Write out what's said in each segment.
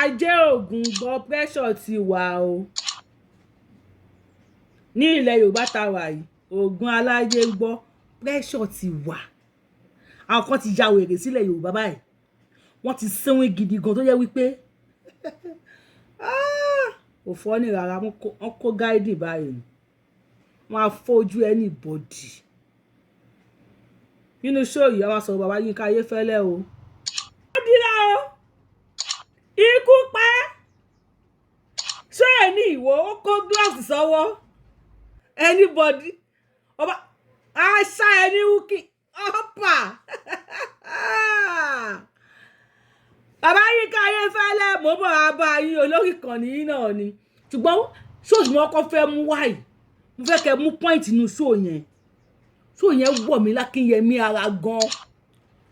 Ajé Ògùn gbọ́, pressure ti wà o ní ilẹ̀ Yorùbá tá a wà yìí. Ògùn aláyé ń gbọ́, pressure ti wà. Àwọn kan ti ya wèrè sílẹ̀ Yorùbá báyìí, wọ́n ti sínwín gidi gan, tó yẹ wípé kò fọ́ ní rárá. Wọ́n kó gáìdì báyìí, wọ́n á fojú anybody nínú show yìí. Àwọn sọ̀rọ̀ bàbá Yínká Ayéfẹ́lẹ́ o. Ó dira o, ikú pa ṣé ẹ ní ìwọ, ó kó gloves sọ́wọ́. Anybody ọba àṣà ẹni wúkì ọ̀pá. Bàbá Yínká Ayéfẹ́lẹ́, mò ń bọ̀ wá bá yín olórí ìkànnì yín náà ni, ṣùgbọ́n ṣóòṣì mo kọ́kọ́ fẹ́ mú wáyìí, mo fẹ́ kẹ́ mú point inú show yẹn. Show yẹn wọ̀ mí lákínyẹmí ara gan.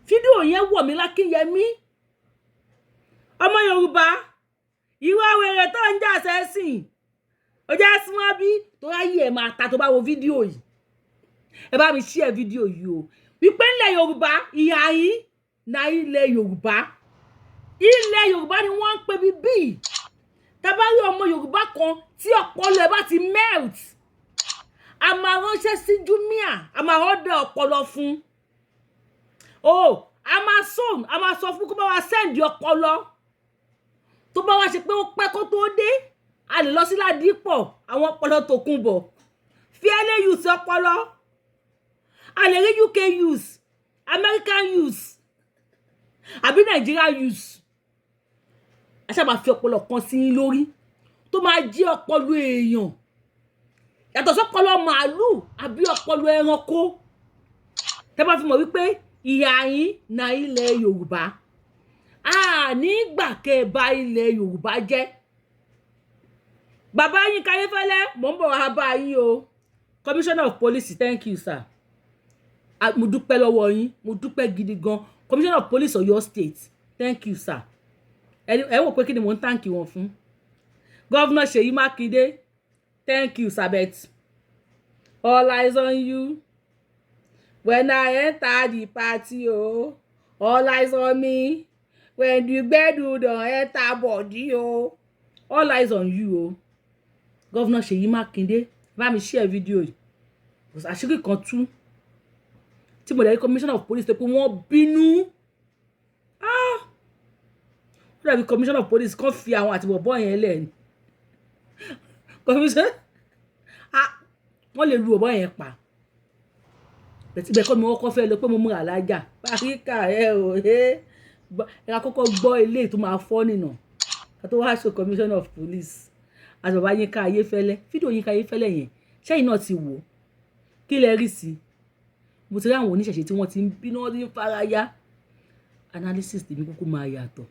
Fídíò yẹn wọ̀ mí lákínyẹmí. Ọmọ Yorùbá, ìwọ wèrè tó ń jà sẹ́sìn, ó jẹ́ súnmọ́ bí tó ráyè ẹ̀ máa ta tó bá wo fídíò yìí. Ẹ bá mi share fídíò yìí o, wípé ńlẹ̀ Yorùbá, ìhà yín na ilẹ̀ Yorùbá, ilẹ̀ Yorùbá ni wọ́n ń pè bí bíi. Tá bá rí ọmọ Yorùbá kan tí ọpọlọ ẹ bá ti melt, a máa ránṣẹ́ sí Jumia, a máa order ọpọlọ fún o. Amazon, a máa sọ fún kó bá wa send ọpọlọ. Tó bá wá ṣe pé ó pẹ́ kó tó dé, a lè lọ sí Ládìpọ̀, àwọn ọpọlọ tó kún bọ̀ fairly use ọpọlọ. A lè rí UK use, American use àbí Nigeria use. A ṣáà máa fi ọpọlọ kan sí yín lórí tó máa jí ọpọlọ èèyàn yàtọ̀ sọ́pọlọ màálù àbí ọpọlọ ẹranko, tẹ́ bá fi mọ̀ wípé ìyá yín na ilẹ̀ Yorùbá, a nígbà kẹ́ ẹ bà ilẹ̀ Yorùbá jẹ́. Bàbá Yínká Ayéfẹ́lẹ́, mò ń bọ̀ wá bá yín o. Commissioner of Police, thank you, sir. Mo dúpẹ́ lọ́wọ́ yín, mo dúpẹ́ gidi gan. Commissioner of Police, Ọ̀yọ́ State, thank you, sir. Ẹ wò pé kí ni mò ń thank wọn fún? Governor Ṣèyí Mákindé, thank you, sabet. All eyes on you when I enter the party o. Oh. All eyes on me when the gbedu don enter body o. Oh. All eyes on you o. Oh. Governor Ṣèyí Mákindé, bá mi share fídíò yìí. Àṣírí kan tú tí mo lè rí Commissioner of Police tó pé wọ́n bínú. Ah! Ó dàbí Commissioner of Police kan fi àwọn àti bọ̀bọ̀ yẹn lẹ̀ ni. Commissioner, ah, wọ́n lè lu bọ̀bọ̀ yẹn pa. Bẹ́ẹ̀ kọ́ ni mo kọ́kọ́ fẹ́ lọ pé mo múra alájà báríkà ẹ ò ẹ ẹ kọ́kọ́ gbọ́ ilé tó máa fọ́ nìnà ká tó wá ṣe Commissioner of Police àti bàbá Yínká Ayéfẹ́lẹ́. Fídíò Yínká Ayéfẹ́lẹ́ yẹn, ṣẹ́yìn náà ti wò? Kí lẹ rí sí? Mo ti rí àwọn oníṣẹ̀ṣe tí wọ́n ti ń bínú, wọ́n ti ń faraya. Analysis tèmi kúkú máa yàtọ̀,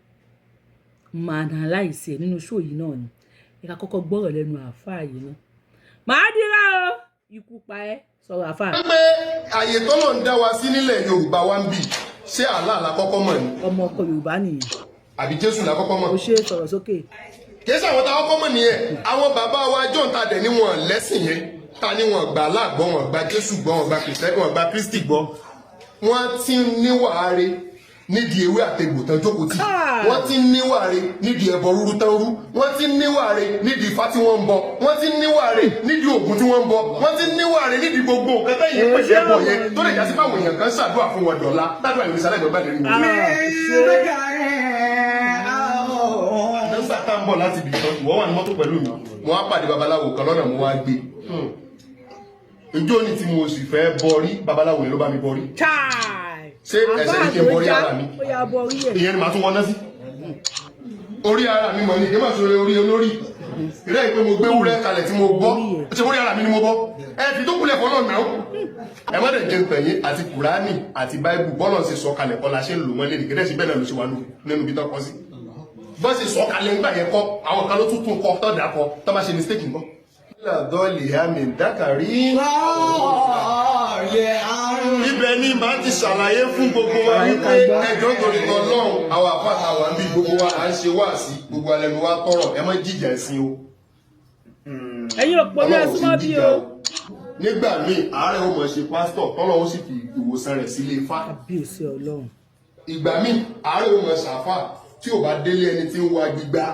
máa analyse ẹ̀ nínú show yìí náà ni. Ẹ ká kọ́kọ́ gbọ́rọ̀ lẹ́nu àáfàá yìí náà. Màá dira o, ikú pa ẹ́, sọ̀rọ̀ àáfàá. Pé àyè tọ́lọ̀ ń dá wa sí nílẹ̀ Yorùbá wa ń bì, ṣé Allah la kọ́kọ́ mọ̀ ni? Ọmọ ọkọ Yorùbá nìyẹn. Àbí Jésù la kọ́kọ́ mọ̀? Ó ṣe, sọ̀rọ̀ sókè. Kì í ṣe àwọn tá a kọ́kọ́ mọ̀ nìyẹn. Àwọn bàbá wa john ta dẹ̀ ní wọn lẹ́sìn yẹn, ta ní wọn gbà Allah gbọ́, wọn gba Jésù gbọ́, wọn gba Kìrìsìtẹ́nì, wọn gba Kristi gbọ́, wọ́n ti ń níwàáre nídìí ewé àtegbò tán jókòó tì, wọ́n ti ń níwàáre nídìí ẹbọ rúrú tán rú, wọ́n ti ń níwàáre nídìí ifá tí wọ́n ń bọ, wọ́n ti ń níwàáre nídìí ògùn tí wọ́n ń bọ, wọ́n ti ń níwàáre nídìí gbogbo nǹkan tẹ́yìn pèsè ẹbọ yẹn, tó lè jásí fáwọn èèyàn kan ṣàdúrà fún wọn dọ̀la ládùúgbò ìrìnsàlẹ̀ ìgbà lè rí wọn. Nígbà tá ń bọ̀ láti ibì kan, ìwọ wà ní mọ́tò pẹ̀lú mi, mo wá pàdé babaláwo kan lọ́nà, mo wá gbé ìjó ní tí mo sì fẹ́ bọrí, babaláwo yẹn ló bá mi bọrí. Chai! Ṣé ẹsẹ̀ ní kí n bọrí ara mi? Ó yà bọrí ẹ̀. Ìyẹn ni màá tún wọná sí orí ara mi mọ̀ ní kí n má sọ orí olórí ìrẹ́ ìpé mo gbé wúrẹ́ kalẹ̀ tí mo bọ́. Ṣé orí ara mi ni mo bọ́? Ẹ fi tó kúlẹ̀ fọ́nà náà, ẹ má dẹ̀ jẹun tẹ̀yìn àti Kùránì àti Báíbù. Bọ́lọ̀ ṣe sọ kalẹ̀ kọ́ la ṣe ń lò mọ́lẹ̀ nìkẹ́dẹ́ sí, bẹ́ẹ̀ náà ló ṣe wà nínú ibi tó kọ́ sí. Bọ́n ṣe sọ kalẹ̀ ńgbà yẹn kọ́, àwọn kan ló tún tún kọ́ tọ́da kọ́ tọ́ bá ṣe mistake nǹkan. Dọ́ọ̀lì àmì dákàrí. Ibẹ̀ ni màá ti ṣàlàyé fún gbogbo wa wípé ẹjọ́ torí tọlọ́run, àwọn àfáàtà wà ń bí, gbogbo wa à ń ṣe wáàsí, gbogbo alẹ́nu wa tọrọ, ẹ má jìjà ẹ̀sìn o. Ẹ̀yin òpó ní Ọlọ́run ẹsùn sì mọ́ bí jíjà o. o. Nígbà míì, àárẹ̀ ó mọ̀ ṣe pásítọ̀, tọ́lọ́run sì fi ìwòsàn rẹ̀ sílé Ifá. Kábíyèsí Ọlọ́run. Ìgbà míì, àárẹ̀ ó mọ̀ ṣàfà. Tí ò bá délé ẹni tí ń wa gbígbá,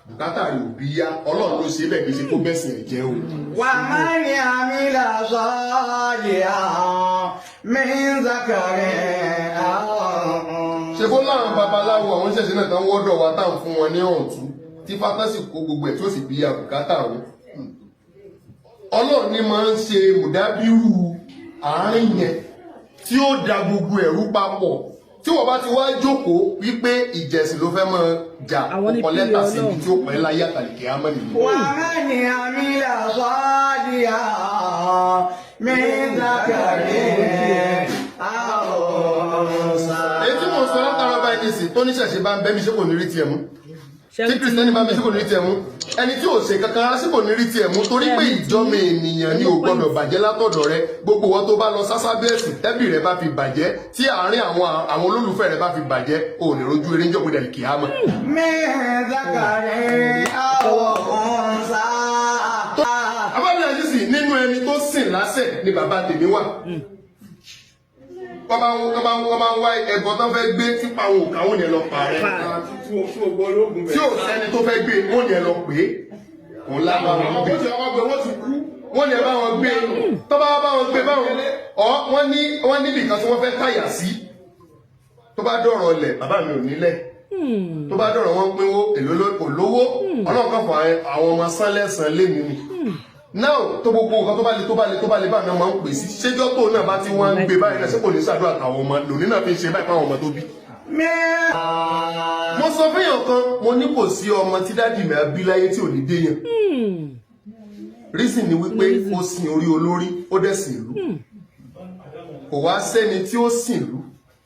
bùkátà rẹ̀ ò bí yá. Ọlọ́run ló ṣe bẹ́ẹ̀, kì í ṣe kó bẹ̀sìn ẹ̀ jẹ́ o. ومن عمل صالحا من ذكر أو Ṣe bó láwọn babaláwo, àwọn ṣẹ̀ṣẹ̀ náà tán wọ́dọ̀ wa táwọn fún wọn ní ọ̀tún tí fátásì kó gbogbo ẹ̀ tí ó sì bí ya bùkátà wọn. Ọlọ́run ní máa ń ṣe mùdábírù àárín yẹn tí ó da gbogbo ẹ̀rú papọ̀. Tí wọ́n bá ti wá jókòó wípé ìjẹ̀sìn ló fẹ́ máa jà, Àwọn ní ó kọ lẹ́tà pílẹ̀ sí ibi Ọlọ́run. tí ó pẹ́ láyé àtàlìkẹ́ ámọ́ nìyí. ومن عمل صالحا من ذكر أو أنثى Èyí tí mò ń sọ látara báyìí nìsín, tó níṣẹ̀ṣe bá ń bẹ́ mi, ṣé kò ní rí tiẹ̀ mú? Tí Kristẹni bá mi, ṣé kò ní rí tiẹ̀ mú? Ẹni tí ò ṣe kankan rárá, ṣé kò ní rí tiẹ̀ mú? Torí pé ìjọ́mọ ènìyàn ni ò gbọ́dọ̀ bàjẹ́ látọ̀dọ̀ rẹ. Gbogbo wọn tó bá lọ sásá bẹ́ẹ̀sì, tẹ́bì rẹ bá fi bàjẹ́, tí àárín àwọn olólùfẹ́ rẹ bá fi bàjẹ́, ò ní rojú eré ń jọ́ gbọdọ̀ kìámọ̀. من ذكر أو أنثى. Abábíyá àjíṣì, nínú ẹni tó sìn lásẹ̀ ni bàbá tèmi wà. Wọ́n bá ń wá ẹbọ tó fẹ́ gbé típa àwọn òkà, wọn ni ẹ lọ pa rẹ. Tí ò sẹ́ni tó fẹ́ gbé, wọ́n ni ẹ lọ pé òun lábá wọn gbé. Wọ́n ní ẹ bá wọn gbé. Tó bá bá wọn gbé báwọn ọ, wọ́n níbi kan tí wọ́n fẹ́ káyà sí. Tó bá dọ̀rọ̀ lẹ̀, bàbá mi ò nílẹ̀. Tó bá dọ̀rọ̀ wọn pínwó èlò kò lówó. Ọlọ́run kan fún àwọn ọmọ sánlẹ̀sán lé mi ni náà tó gbogbo nǹkan tó bá le tó bá le tó bá le bá mi máa ń pè sí. Ṣéjọ́ tó náà bá ti wá ń gbé báyìí náà, ṣé kò ní ṣàdúrà táwọn ọmọ lòní náà fi ń ṣe báyìí fáwọn ọmọ tó bí? Mo sọ fẹ́yàn kan, mo ní kò sí ọmọ tí daddy mi á bí láyé tí ò ní déyàn. Reason ni wípé ó sin orí olórí, ó dẹ̀ sìn ìlú. Kò wá sẹ́ni tí ó sìn ìlú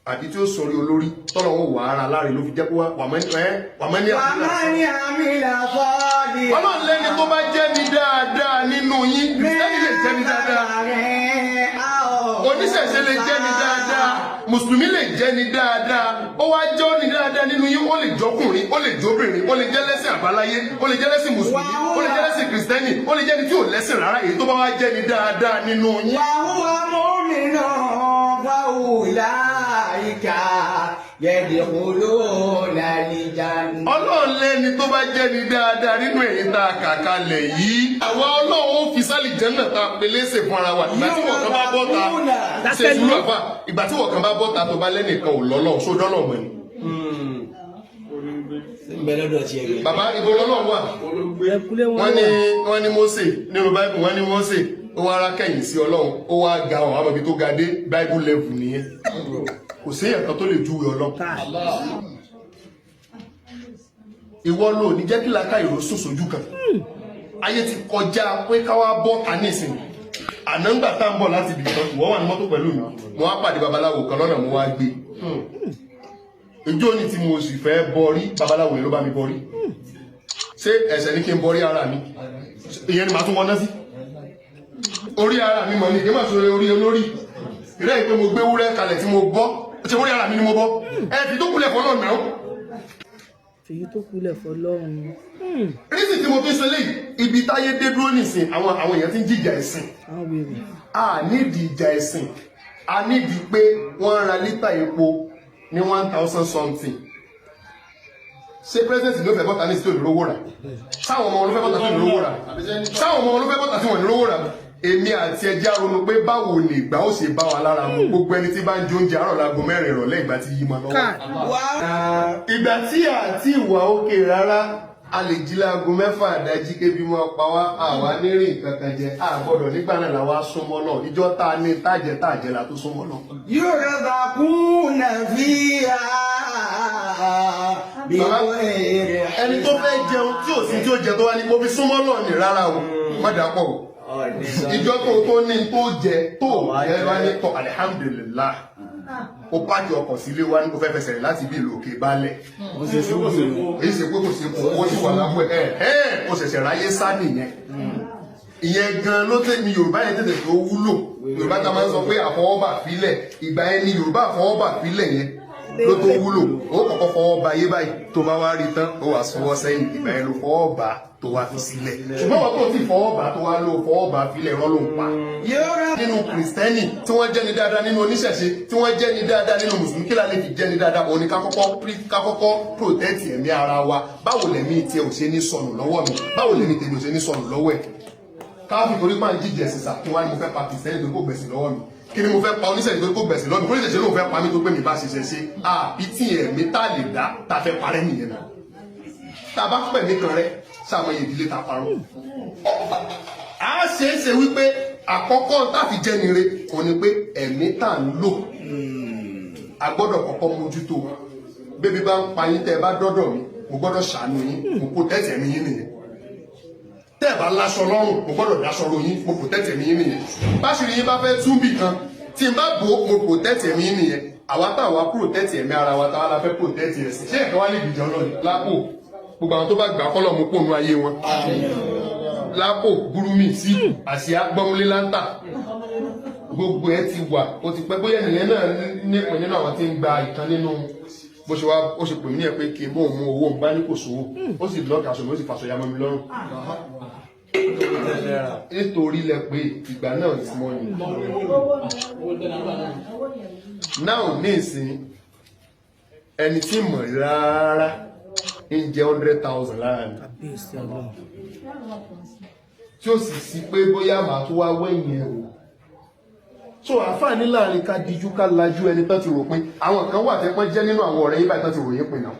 àbí tí ó sun orí olórí tọ́lọ̀ ń wà ara láre, ló fi jẹ́ pé wà mọ́ ní àbúrò. ومن عمل صالحا Ọlọ́run lẹ́ni tó bá jẹ́ ni dáadáa nínú yín. Kìrìsìtẹ́nì lè jẹ́ ni dáadáa, oníṣẹ̀ṣe lè jẹ́ ni dáadáa, mùsùlùmí lè jẹ́ ni dáadáa. Ó wá jẹ́ ní dáadáa nínú yín, ó lè jọkùnrin, ó lè jóbìnrin, ó lè jẹ́ lẹ́sìn àbáláyé, ó lè jẹ́ lẹ́sìn mùsùlùmí, ó lè jẹ́ lẹ́sìn kìrìsìtẹ́nì, ó lè jẹ́ ni tí ò lẹ́sìn rárá. Èyí tó bá wá jẹ́ ni dáadáa nínú yín. وهو مؤمن فأولئك يدخلون الجنة. Ọlọ́run lẹ́ni tó bá jẹ́ ni dáadáa nínú èyí tá a kà kalẹ̀ yìí, àwa Ọlọ́run ó fi sálì jẹ́nà tá a peléṣè fún ara wa. Ìgbà tí wọ́n kan bá bọ́ ta, ṣe sùúrù àfà, ìgbà tí wọ́n kan bá bọ́ ta, tó bá lẹ́nìkan ò lọ́lọ́, só dọ́lọ̀ mọ́ ni. Ń bẹ lọ́dọ̀ tiẹ̀ gẹ̀. Bàbá, ibo lọ́lọ́ wà? Ẹkúlé wọn Wọ́n ní wà. Wọ́n ní Mósè nínú Báíbù, wọ́n ní Mósè ó wá ara kẹ̀yìn sí Ọlọ́run, ó wá ga ọ̀ àwọn ibi tó ga dé. Báíbù level nìyẹn. Kò sí èèyàn kan tó lè júwe Ọlọ́run. Káà. Ìwọ ló ní jẹ́ kí làákà ìró sùn sójú kan. Ayé ti kọjá pé káwá bọ́ ta nísìn. Àná ń gbà tá ń bọ̀ láti ibì kan, ìwọ wà ní mọ́tò pẹ̀lú mi, mo wá pàdé babaláwo kan lọ́nà, mo wá gbé ìjó ní tí mo sì fẹ́ bọrí. Babaláwo yẹn ló bá mi bọrí. Ṣé ẹ̀ṣẹ̀ ní kí n bọrí ara mi? Ìyẹn ni màá tún wọná sí orí ara mi mọ̀ ní kí n má sọ orí olórí ìrẹ́ yìí pé mo gbé wúrẹ́ kalẹ̀ tí mo bọ́. Ṣé orí ara mi ni mo bọ́? Ẹ fi tó kulẹ̀ fọlọ́ náà. Fèyí tó kulẹ̀ fọlọ́run. Reason tí mo fi ń sọ léyìí, ibi táyé dé dúró nìsín, àwọn èèyàn ti ń jìjà ẹ̀sìn. Àwọn wèrè. A nídìí ìjà ẹ̀sìn. A nídìí pé wọ́n ń ra lítà epo ní 1,000 something. Ṣé president ló fẹ́ bọ́ta ní sí tí ò ní rówó rà? Sáwọn ọmọ wọn ló fẹ́ bọ́ta tí ò ní rówó rà? Sáwọn ọmọ wọn ló fẹ́ bọ́ta tí wọ́n ní rówó rà? Èmi àti ẹjẹ́ ronú pé báwo ni ìgbà ó ṣe bá wa lára mu. Gbogbo ẹni tí bá ń jó oúnjẹ àárọ̀ láago 4 ìrọ̀lẹ́, ìgbà tí yí mọ́ lọ́wọ́. Káà. Ìgbà tí àti ìwà òkè rárá, a lè jí láago 6 àdájí, kébi mọ́ pa wá, àwa nírìn kankan jẹ, a gbọ́dọ̀ nígbà náà làwa súnmọ́ náà. Ìjọ tá a ní tájẹ tájẹ la tó súnmọ́ náà. يرزقون فيها بغير Ẹni tó fẹ́ jẹun tí ò sí tí ó jẹ, tó wá ní mo fi súnmọ́ náà ní, rárá o, má dà pọ̀ o. Ìjọ tó ní tó jẹ tó jẹ wá ní tọ, alihamudulilah, ó páàkì ọkọ̀ sílé wa ní kó fẹ́ fẹsẹ̀ rìn láti bí ìlú òkè balẹ̀. Èyí ṣe pé kò sí owó tí wà lápò ẹ̀ ẹ̀, ó ṣẹ̀ṣẹ̀ ráyé sá nìyẹn. Ìyẹn gan ló tẹ̀ ní Yorùbá yẹn tètè tó wúlò. Yorùbá ta máa ń sọ pé àfọwọ́bà filẹ̀, ìgbà yẹn ni Yorùbá àfọwọ́bà filẹ̀ yẹn. Ló tó wúlò, ó kọ́kọ́ fọwọ́ ba ayé báyìí. Tó bá wá rí tán, ó wà sọwọ́ sẹ́yìn. Ìgbà yẹn ló fọwọ́ bá tó wá fi sílẹ̀. Ṣùgbọ́n wọn tó ti fọwọ́ bá tó wá ló fọwọ́ bá filẹ̀, rọ́ ló ń pa. Nínú Kìrìsìtẹ́nì tí wọ́n jẹ́ ní dáadáa, nínú oníṣẹ̀ṣe tí wọ́n jẹ́ ní dáadáa, nínú Mùsùlùmí, kí la lè fi jẹ́ ní dáadáa? Òun ni ká kọ́kọ́ protect ẹ̀mí ara wa. Báwo lẹ̀mí tiẹ̀ ò ṣe ní sọnù lọ́wọ́ mi? Báwo lẹ̀mí tèmi ò ṣe ní sọnù lọ́wọ́ ẹ̀? Káfí torí máa ń jíjẹ sísà kí wá ní mo fẹ́ pa Kìrìsìtẹ́nì torí kò gbẹ̀sìn lọ́wọ́ mi? Kí ni mo fẹ́ pa oníṣẹ̀ṣe torí kò gbẹ̀sìn lọ́wọ́ mi? Kó oníṣẹ̀ṣe lóun fẹ́ pa mí tó pé mi bá ṣiṣẹ́ ṣe àbí tí ẹ̀mí tá lè dá tá fẹ́ parẹ́ nìyẹn náà. Tá a bá pẹ̀mí kan rẹ́ sáwọn ìdílé ta parun, a ṣe é ṣe wípé àkọ́kọ́ tá fi jẹ́ nire kò ní pé ẹ̀mí tá ń lò, a gbọ́dọ̀ kọ́kọ́ mójútó. Bébí bá ń pa yín, tẹ́ ẹ bá dọ́dọ̀ mi, mo gbọ́dọ̀ ṣàánú yín, mo protect ẹ̀mí yín nìyẹn. Tẹ́ ẹ bá láṣọ lọ́rùn, mo gbọ́dọ̀ dáṣọ ro yín, mo protect ẹ̀mí yín nìyẹn. Báṣìírí yín bá fẹ́ tún bì kan tí n bá bò ó, mo protect ẹ̀mí yín nìyẹn. Àwa táwa protect ẹ̀mí ara wa, táwa la fẹ́ protect ẹ̀sìn, ṣé ẹ̀kan wá lè gbìjọ náà lápò? Gbogbo àwọn tó bá gbà kọ́lọ̀ mú pònú ayé wọn lápò gúrúmì sí àsíá gbọ́múlé láńtà, gbogbo ẹ ti wà, ó ti pẹ́. Bóyá ènìyàn náà nípìn nínú àwọn tí ń gba ìkan nínú bó ṣe wá, ó ṣe pè mí ní ẹ pé kí n bóun mú owó ń bá ní kò sówó, ó sì lọ́ọ̀kì aṣọ mi, ó sì fàṣọ ya mọ́ mi lọ́rùn nítorí lẹ pé ìgbà náà is money now. Ní ìsìn, ẹni tí mọ̀ rárá ń jẹ 100,000 lára mi, Kábíyèsí Ọlọ́run. tí ó sì sí pé bóyá màá tó wá wẹ̀yìn ẹ̀ wò. So àǹfààní láàrin ká dijú ká lajú, ẹni tán ti rò pin, àwọn kan wà tẹ́pọ́n jẹ́ nínú àwọn ọ̀rẹ́ yín báyìí tán ti ròyìn pin náà,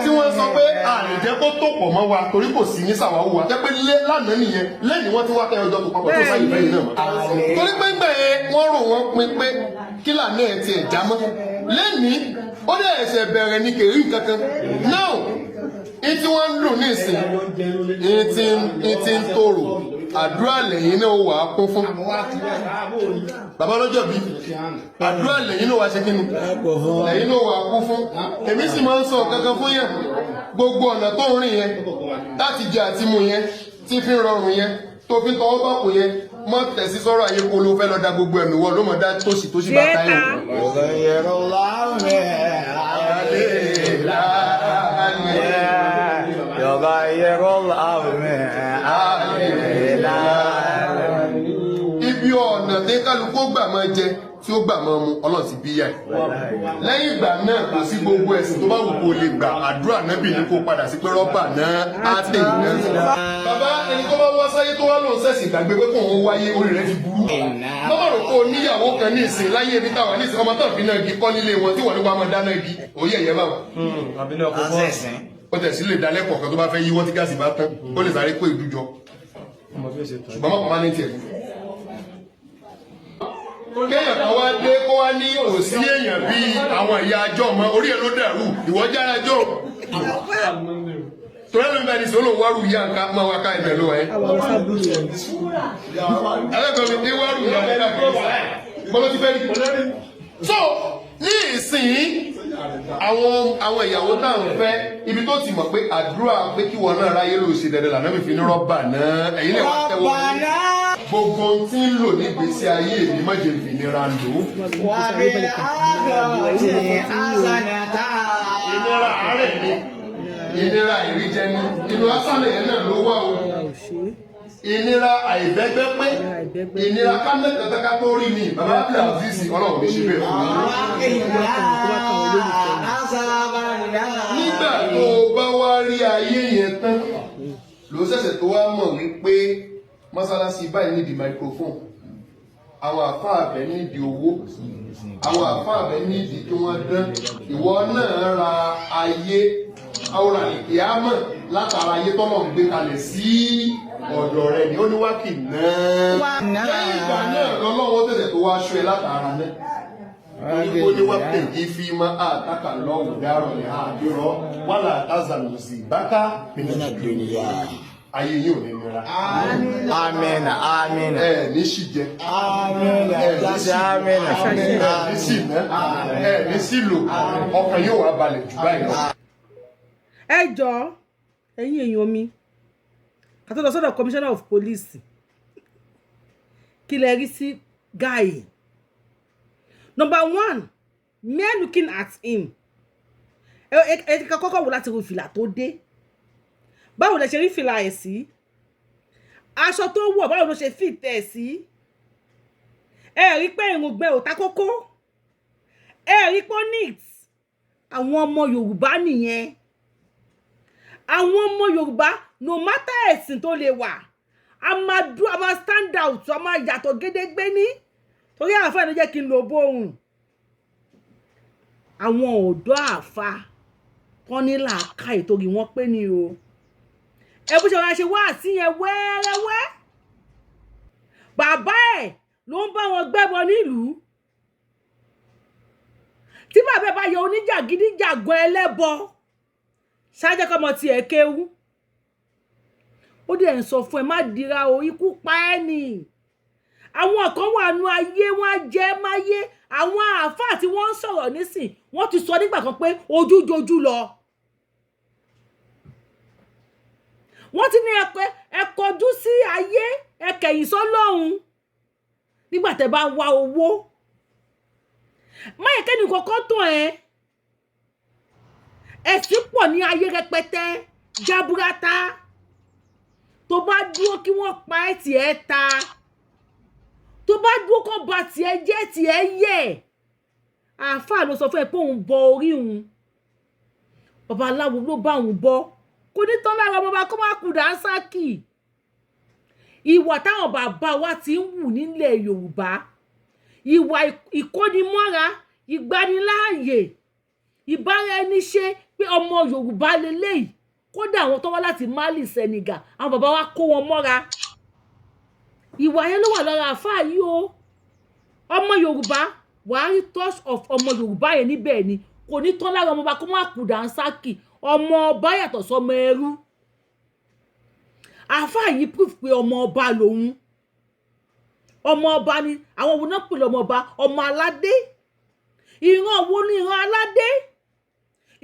tí wọ́n sọ pé a lè jẹ́ kó tó pọ̀ mọ́ wa torí kò sí ní sàwáwù wa, jẹ́ pé lánàá nìyẹn. Lẹ́yìn wọ́n ti wá kẹ́yọ̀ ọjọ́ tó papọ̀ tó sáyé bẹ́yìn náà mọ́, torí pé ńgbà yẹn wọ́n rò wọ́n pin pé kí lànà ẹ̀ tiẹ̀ já mọ́. Lẹ́nìí ó dẹ̀ ẹ̀sẹ̀ bẹ̀rẹ̀ ní kèrí kankan now ní tí wọ́n ń lò ní ìsìn ní tí ń tòrò. Àdúrà lẹ́yìn náà wà á kún fún bàbá lọ́jọ́ bí. Àdúrà lẹ́yìn náà wà á ṣe kí ni lẹ́yìn náà wà á kún fún. Èmi sì máa ń sọ kankan fún yẹn: gbogbo ọ̀nà tó ń rìn yẹn láti jẹ àti mu yẹn, tí fi ń rọrùn yẹn, tó fi ń tọwọ́ bá kò yẹn, mọ́ tẹ̀sí sọ́rọ̀ ayé kó ló fẹ́ lọ da gbogbo ẹ̀mí wọ ló mọ̀ dá tóṣì tóṣì bá táyọ̀. يغير الله Alẹ́ lálẹ́. يغير الله علينا. Ibi ọ̀nà tí kálukú gbà máa jẹ, tí ó gbà máa mu, Ọlọ́run ti bí yá ẹ̀. Lẹ́yìn ìgbà náà, kò sí gbogbo ẹ̀sìn tó bá wù kó lè gbà, àdúrà nábì ní kó padà sí pé rọ́bà náà á tè náà. Bàbá, ẹni tó bá wá sáyé tó wá lòun sẹ̀sìn ìgbàgbé pé kóun wáyé, orí rẹ̀ ti burú. Lọ́mọ rò kó o níyàwó kan ní ìsìn láyé ibi táwa ní ìsìn, ọmọ tán fi náà igi kọ́ nílé wọn tí wọ́n ní wàá máa dáná igi òye ẹ̀yẹ báwọn. Ó tẹ̀ sí lè dalẹ́ kọ̀ọ̀kan tó bá fẹ́ yíwọ́ tí gáàsì bá tán, ó lè sáré kó ìdújọ, ṣùgbọ́n mọ́ pàmánẹ́ntì ẹ̀. Kéèyàn kan wá dé kó wá ní òsí èèyàn bíi àwọn ìyá ajọ́ ọmọ orí ẹ̀ ló dàrú. Ìwọ jára jọ torí ẹlòmí bá ní sọ lóun wárú ìyá nǹkan máa wá ká ibẹ̀ ló wáyé ẹlẹ́gbẹ̀ẹ́ mi ní wárú ìyá nǹkan bọ́lá ti fẹ́ rí. So ní ìsìn, àwọn ìyàwó tá à ń fẹ́, ibi tó ti mọ̀ pé àdúrà pé kí wọn náà ráyé ló ṣe dandan lànà mi fi ní rọ́bà náà, ẹ̀yin lè wá tẹ́wọ́ gbogbo ohun tí ń lò nígbèésí ayé mi, má jẹ́ ìnira lò ó. وبالآخرة حسنة. Ìnira àárẹ̀ ni, ìnira ìríjẹ ni, inú asálẹ̀ yẹn náà ló wà o. Ìnira àìbẹ́gbẹ́ pé, ìnira kámẹ́kẹ̀kẹ́ tó rí ni. Bàbá Abdul Aziz, Ọlọ́run ní ṣe bẹ́ẹ̀ fún mi. وقنا عذاب النار. Nígbà tó o bá wá rí ayé yẹn tán, ló ṣẹ̀ṣẹ̀ tó wá mọ̀ wípé mọ́sálásí báyìí nídìí microphone, àwọn àfáà abẹ nídìí owó, àwọn àfáà abẹ nídìí kí wọ́n dán. Ìwọ náà ra ayé àwòrán ìyámọ̀ látara ayé tọ́lọ̀ ń gbé kalẹ̀ sí ọ̀dọ̀ rẹ̀ ni ó ní wákì náà. Lẹ́yìn ìgbà náà lọ́lọ́wọ́ tẹ̀sẹ̀ tó wá aṣọ ẹ látara náà, torí ó ní wákì ìfi máa àtàkà lọ́wọ́ dárọ̀ ní àdúrọ̀ wàhálà tazàlùsì bákà من الدنيا. Ayé yìí ò ní nira. آمين آمين. Ẹ ní sì jẹ. آمين آمين. Ẹ ní sì ná, ẹ ní sì lò, ọkàn yóò wá balẹ̀ jù báyìí lọ. Ẹ jọ̀ọ́, ẹ̀yin èèyàn mi, ká tó lọ sọ́dọ̀ commissioner of police, kí lẹ rí sí guy number one? Mere looking at him, ẹ kọ́kọ́ wò láti ru fìlà tó dé. Báwo lẹ ṣe rí fìlà ẹ̀ sí? Aṣọ tó wọ̀, báwo ló ṣe fit ẹ̀ sí? Ẹ rí pé irùngbọ̀n ò ta kókó, ẹ rí pé ó neat. Àwọn ọmọ Yorùbá nìyẹn. Àwọn ọmọ Yorùbá, no matter ẹ̀sìn tó lè wà, a máa dúró, a máa stand out, a máa yàtọ̀ gédégbé ní torí àáfàá ló jẹ́ kí n lo bóun. Àwọn ọ̀dọ́ àáfàá tán ní làákàyè torí wọ́n pé ní o. Ẹ bó ṣe wá ṣe wá sí yẹn wẹ́rẹ́wẹ́, bàbá ẹ̀ ló ń bá wọn gbẹ́bọ nílùú. Tí bàbá ẹ̀ bá yọ oníjàgídíjàgan ẹlẹ́bọ ṣáájẹ́ kọ́mọ tiẹ̀ kéwú, ó dẹ̀ ń sọ fún ẹ, má dira o, ikú pa ẹ́ nì. Àwọn kan wà nù ayé, wọn á jẹ́ máyé. Àwọn àáfàá tí wọ́n ń sọ̀rọ̀ nísìn, wọ́n ti sọ nígbà kan pé ojú jojú lọ. Wọ́n ti ní ẹ kọjú sí ayé, ẹ kẹ̀yìn sọ́lọ́run nígbà tẹ́ bá ń wá owó. Má yẹ kẹ́ni kọ̀ọ̀kan tàn ẹ́. Ẹ̀sìn pọ̀ ní ayé rẹpẹtẹ jaburata. Tó bá dúró kí wọ́n pa ẹ́, tiẹ̀ ta. Tó bá dúró kó ba tiẹ̀ jẹ́, tiẹ̀ yẹ̀. Àáfàá ló sọ fún ẹ pé òun bọ orí òun, babaláwo ló bá òun bọ. Kò ní tán lára ọmọọba kó má kú dànsákì. Ìwà táwọn bàbá wa ti ń wù nílẹ̀ Yorùbá, ìwà ìkónimọ́ra, ìgbaniláàyè, ìbáraẹniṣe pé ọmọ Yorùbá leléyìí. Kódà àwọn tó wá láti Mali, Senegal, àwọn bàbá wa kó wọn mọ́ra. Ìwà yẹn ló wà lára àáfàá yìí o. Ọmọ Yorùbá, wàá rí touch of ọmọ Yorùbá yẹn níbẹ̀ ni. Kò ní tán lára ọmọọba kó má kú dànsákì. Ọmọ ọba yàtọ̀ sọmọ ẹrú. Àáfàá yìí proof pé ọmọ ọba lòun, ọmọ ọba ni. Àwọn wo náà pè lọ́mọ ọba? Ọmọ aládé. Ìran wo ni ìran aládé?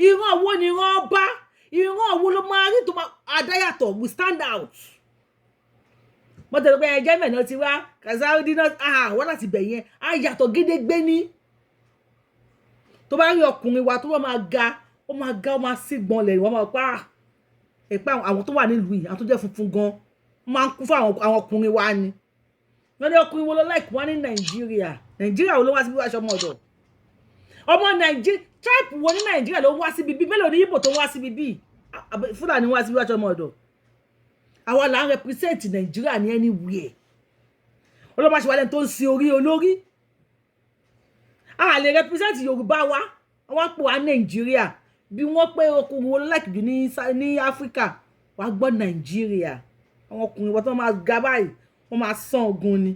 Ìran wo ni ìran ọba? Ìran wo ló máa rí tó máa adáyàtọ̀? We stand out. Wọ́n tẹ̀lé pé ẹjẹ́ mẹ́rin ti wá Kazaudi náà wọ́n láti bẹ̀ yẹn, á yàtọ̀ gédégbé ní. Tó bá rí ọkùnrin wa tó bá máa ga, ó máa ga, ó máa sígbọn lẹ̀, wọ́n máa pa ẹ̀ pé àwọn tó wà nílùú yìí, àwọn tó jẹ́ funfun gan, wọ́n máa ń kú fún àwọn ọkùnrin wa ni. Wọ́n ní ọkùnrin wo ló like wọ́n ní Nàìjíríà? Nàìjíríà wo ló wá síbi wá aṣọ ọmọ ọ̀dọ̀? Ọmọ Nàìjíríà, tribe wo ní Nàìjíríà ló wá síbi bí? Mélòó ní Ìgbò tó wá síbi bí? Fúlàní wá síbi wá aṣọ ọmọ ọ̀dọ̀. Àwa là ń represent Nàìjíríà ní anywhere. Ọlọ́mọ ṣe wá lẹ́nu tó ń sin orí olórí. A lè represent Yorùbá wa, wọ́n pè wá Nàìjíríà. Bí wọ́n pé ọkùnrin wo like jù ní Áfíríkà, wàá gbọ́ Nàìjíríà. Àwọn ọkùnrin wọn tó máa ga báyìí, wọ́n máa sán ogun ni.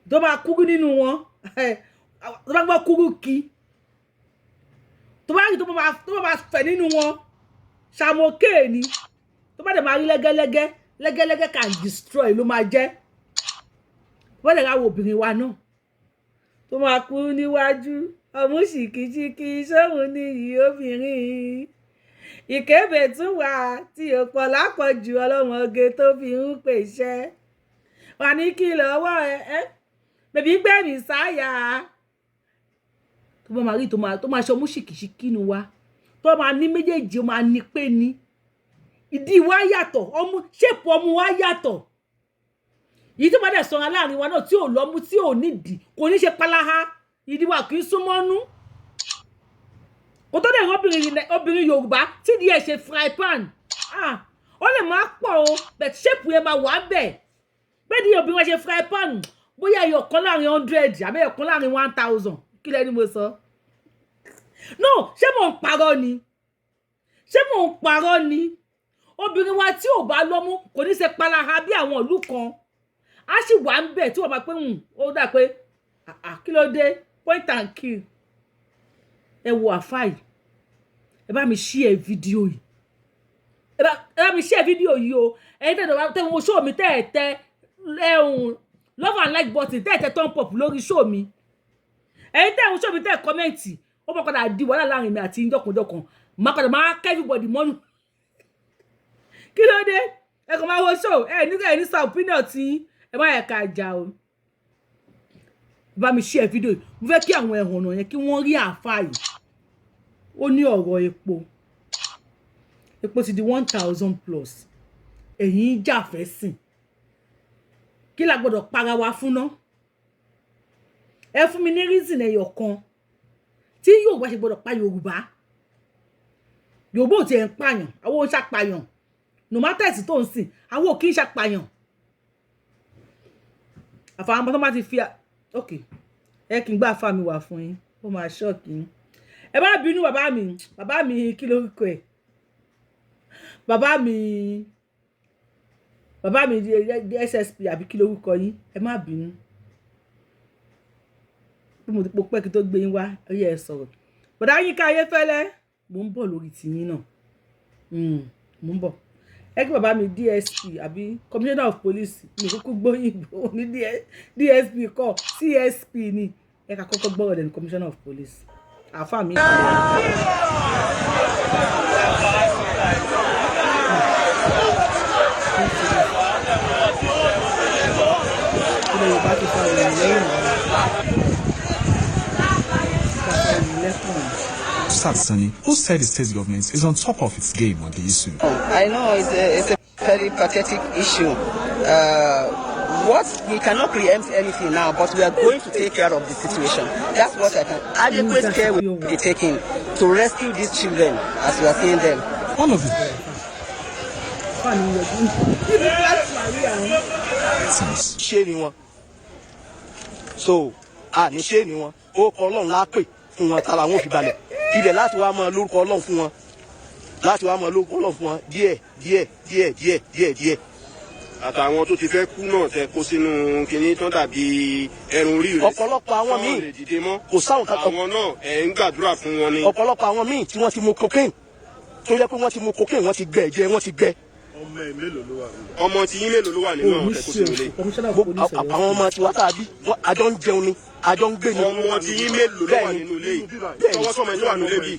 Tó bá kúrú nínú wọn, tó bá gbọ́ kúrú kí, tó bá rí tó bá fẹ̀ nínú wọn, ṣàmókè ni. Tó bá dẹ̀ máa rí lẹ́gẹ́lẹ́gẹ́ lẹ́gẹ́lẹ́gẹ́, can destroy ló máa jẹ́. Tó bá dẹ̀ ra wo obìnrin wa náà tó máa kú níwájú, ọmú ṣìkìṣìkì sóhun níyì obìnrin. Ìkébè tún wà tí ò pọ̀ lápọ̀jù, ọlọ́mọge tó fi ń pèsè wà ní kí lọ́wọ́ ẹ bèbí gbẹ̀mí sáyà. Tó bá máa rí tó máa ṣe ọmú ṣìkìṣìkì nu wa, tó máa ní méjèèjì, ó máa ní pé ní ìdí wa yàtọ̀, ọmú ṣèpù ọmú wa yàtọ̀. Yìí tó bá dẹ̀ sọ̀rọ̀ láàrin wa náà tí ò lọ́mú, tí ò nídìí, kò ní ṣe palaha. Ìdí wa kì í súnmọ́nú. Kò tó dẹ̀ obìnrin Yorùbá tí ìdí ẹ̀ ṣe fry pan, ah, ó lè máa pọ̀ o, but ṣèpù yẹn máa wà bẹ̀ pé ní obìnrin wa ṣe fry pan, bóyá ẹyọ kan láàrin 100 àbí ẹyọ kan láàrin 1,000. Kí lẹ́ni mo sọ? No, ṣé mò ń parọ́ ni? Ṣé mò ń parọ́ ni? Obìnrin wa tí ò bá lọ́mú kò ní ṣe palaha bí àwọn ìlú kan. Á sì wà ń bẹ̀ tí wọ́n máa pé ó dà pé kí ló dé? Point and kill. Ẹ wo àfáà yìí. Ẹ bá mi share fídíò yìí, ẹ bá mi share fídíò yìí o. Ẹ̀yin tẹ̀ tẹ̀ wo show mi, tẹ̀ ẹ̀ tẹ ẹ̀hún love and like button, tẹ̀ ẹ̀ tẹ thumb up lórí show mi, ẹ̀yin tẹ̀ wo show mi, tẹ̀ comment, ó máa padà di wàhálà láàrin mi àti jọkànjọkàn. Máa padà máa kẹ́ everybody mọ́nu. Kí ló dé? Ẹ kàn máa wo show, ẹ ní sọ opinion tí ẹ má yẹ ká jà o. Bá mi share fídíò yìí. Mo fẹ́ kí àwọn ẹ̀hànnà yẹn, kí wọ́n rí àáfàá yìí. Ó ní ọ̀rọ̀ epo, epo ti di 1,000 plus. Ẹ̀yin ń jà fẹ́ sìn, kí la gbọ́dọ̀ para wa fún ná? Ẹ fún mi ní reason ẹyọ kan tí Yorùbá ṣe gbọ́dọ̀ pa Yorùbá. Yorùbá ò tiẹ̀ ń pààyàn, àwọn ò ń ṣàpàyàn. No matter ẹ̀sìn tó ń sìn, àwọn ò kí ń ṣàpàyàn. Àfàwọn tó bá ti fi. Ok, ẹ kí n gbá àfa mi wà fún yín, ó máa shock yín. Ẹ má bínú, bàbá mi, bàbá mi, kí lórúkọ ẹ? Bàbá mi, bàbá mi SSP àbí kí lórúkọ yín? Ẹ má bínú bí mo ti po pẹ́ kí tó gbé yín wá. Ó yẹ ẹ sọ̀rọ̀. Bọ̀dá Yínká Ayéfẹ́lẹ́, mò ń bọ̀ lórí tìyín náà. Mò ń bọ̀. Ẹ kí bàbá mi DSP àbí commissioner of police, mi kúkú gbóyìnbó ní DSP kọ́, CSP ni. Ẹ ká kọ́kọ́ gbọ́rọ̀ lẹ́nu commissioner of police. Àáfàá mi. Ilẹ̀ Yorùbá ti fa ìrìn lẹ́yìn, fa ìrìn lẹ́kùn. Satsani, who said the state government is on top of its game on the issue. I know it's a very pathetic issue. What we cannot preempt anything now, but we are going to take care of the situation. That's what I can. Adequate care will be taken to rescue these children as we are seeing them. All of the Àáfàá mi yọjú ibi láti wà rí àwọn. victims Ṣé ni wọn so a ní ṣé ni wọn ó kọ Ọlọ́run lápè fún wọn, tara wọn ò fi balẹ̀ ibẹ̀ láti wá máa lórúkọ Ọlọ́run fún wọn, láti wá máa lórúkọ Ọlọ́run fún wọn díẹ̀ díẹ̀ díẹ̀ díẹ̀ díẹ̀ díẹ̀. Àtàwọn tó ti fẹ́ kú náà tẹ kó sínú kinní tán dàbí ẹrun orí rẹ̀. Ọ̀pọ̀lọpọ̀ àwọn míì Tán lè dìde mọ́. Kò sáwọn kankan. Àwọn náà, ẹ̀ ń gbàdúrà fún wọn ni. Ọ̀pọ̀lọpọ̀ àwọn míì tí wọ́n ti mu cocaine, tó jẹ́ pé wọ́n ti mu cocaine, wọ́n ti gbẹ ẹ̀jẹ̀, wọ́n ti gbẹ. Ọmọ tí yín mélòó ló wà nínú àwọn Òní tẹ kó ṣe sínú ilé? Commissioner of Gbogbo police Ọ̀yọ́. àwọn ọmọ tiwa tá a bí, àjọ ń jẹun ni, àjọ ń gbé ni. Ọmọ tí yín mélòó ló wà Bẹ́ẹ̀ni. nínú ilé yìí? Bẹ́ẹ̀ni. Tọwọ́ sọmọ ẹ tó wà nínú ilé bíi,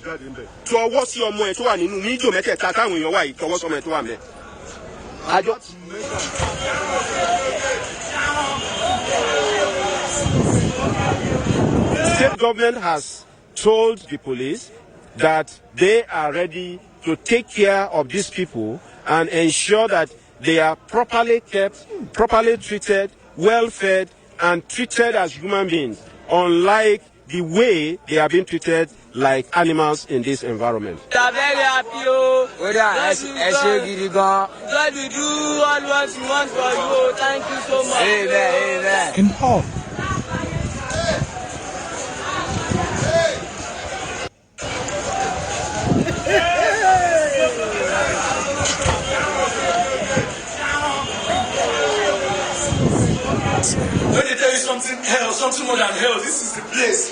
tọwọ́ sí ọmọ ẹ tó wà nínú mídíò mẹ́tẹ̀ẹ̀ta táwọn èèyàn wà yìí, tọwọ́ sọmọ ẹ tó wà mẹ́. Àjọ. State government has told the police that they are ready to take care of these people and ensure that they are properly kept, properly treated, well fed, and treated as human beings, unlike the way they are being treated like animals in this environment. We are very happy, oh. Kódà, ẹ ṣe gidi gan. God will do all what you want for you. Oh. Thank you so much. Amen, amen. In all When they tell you something hell, something more than hell, this is the place.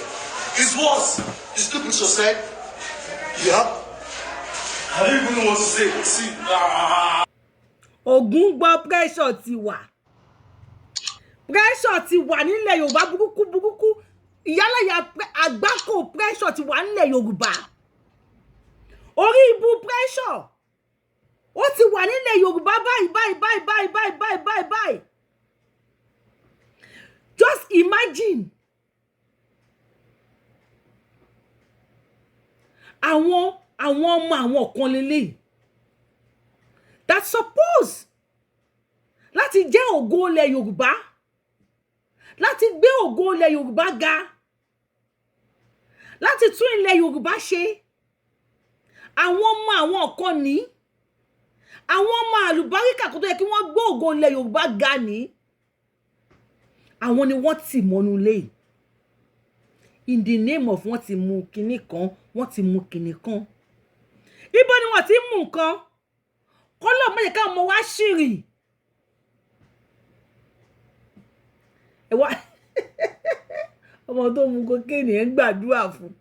It's worse. You still put yourself. Yeah. I don't even know what to say. See. Ah. Ògún gbọ́, pressure ti wà, pressure ti wà nílẹ̀ Yorùbá burúkú burúkú. Ìyálàyà àgbákò pressure ti wà nílẹ̀ Yorùbá. Orí ibu pressure ó ti wà nílẹ̀ Yorùbá báyìí báyìí báyìí báyìí báyìí báyìí báyìí báyìí. Just imagine àwọn ọmọ àwọn kan lélẹ́yìí that suppose láti jẹ́ ògo ilẹ̀ Yorùbá, láti gbé ògo ilẹ̀ Yorùbá ga, láti tún ilẹ̀ Yorùbá ṣe. Àwọn ọmọ àwọn kan ní àwọn ọmọ àlùbáríkà kó tó yẹ kí wọ́n gbé ògo ilẹ̀ Yorùbá ga ní, àwọn ni wọ́n tì mọ́nú ilé yìí in the name of wọ́n ti mú kinní kan, wọ́n ti mú kinní kan. Ibo ni wọ́n ti mú nǹkan? Kọ́lọ̀ mọ̀jẹ̀ káwọn ọmọ wa ṣìrì. Ẹ wá ọmọ tó mu cocaine, ẹ̀ ń gbàdúrà fún.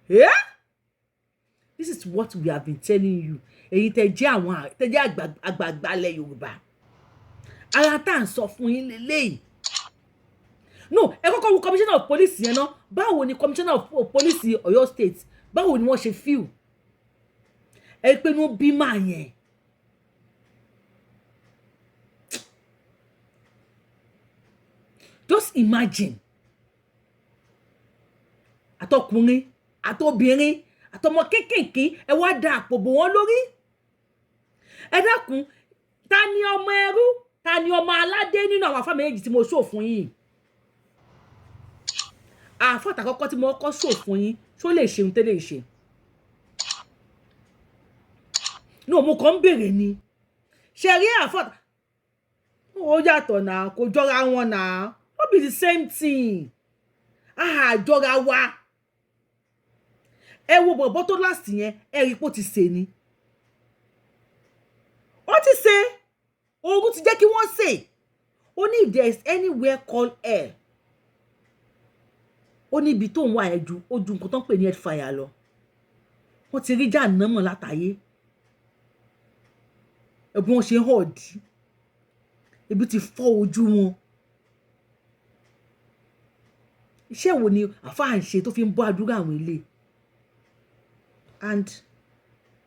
Eh? This is what we have been telling you. Èyí tẹ́ jẹ́ àwọn tẹ́ jẹ́ àgbààgbà ilẹ̀ Yorùbá, ara tá à ń sọ fún yín lélẹ́yìí. No, ẹ kọ́kọ́ wo commissioner of police yẹn ná. Báwo ni commissioner of police Ọ̀yọ́ State, báwo ni wọ́n ṣe feel? Ẹ pé inú bí màá yẹn. Just imagine. Àtọkùnrin, àtobìnrin, àtọmọ kéékèèké, ẹ wá da àpò bò wọ́n lórí. Ẹ dákun, ta ni ọmọ ẹrú, ta ni ọmọ aládé nínú àwọn àfáà méjì tí mo sọ fún yín? Àfáà àkọ́kọ́ tí mo kọ́ sọ fún yín, ṣó lè ṣe ohun tẹ́lẹ̀ ṣe? Ní òun kàn ń béèrè ni. Ṣe rí àfáà ó yàtọ̀ náà, kò jọra wọn náà. No be the same thing, àjọra wa. Ẹ wo bọ̀bọ̀ tó last yẹn, ẹ rí pé ó ti sè ni, ó ti sè. Ooru ti jẹ́ kí wọ́n sè. Ó ní if there is anywhere called hell, ó ní ibi tó ń wà ẹ̀ ju, ó ju nǹkan tó ń pè ní hellfire lọ. Wọ́n ti rí jàǹnàmọ̀ látàyé. Ẹbí wọn ṣe ń hàn dí, ebi ti fọ́ ojú wọn. Iṣẹ́ wo ni àfáà ń ṣe tó fi ń bọ́ àdúrà àwọn ilé? And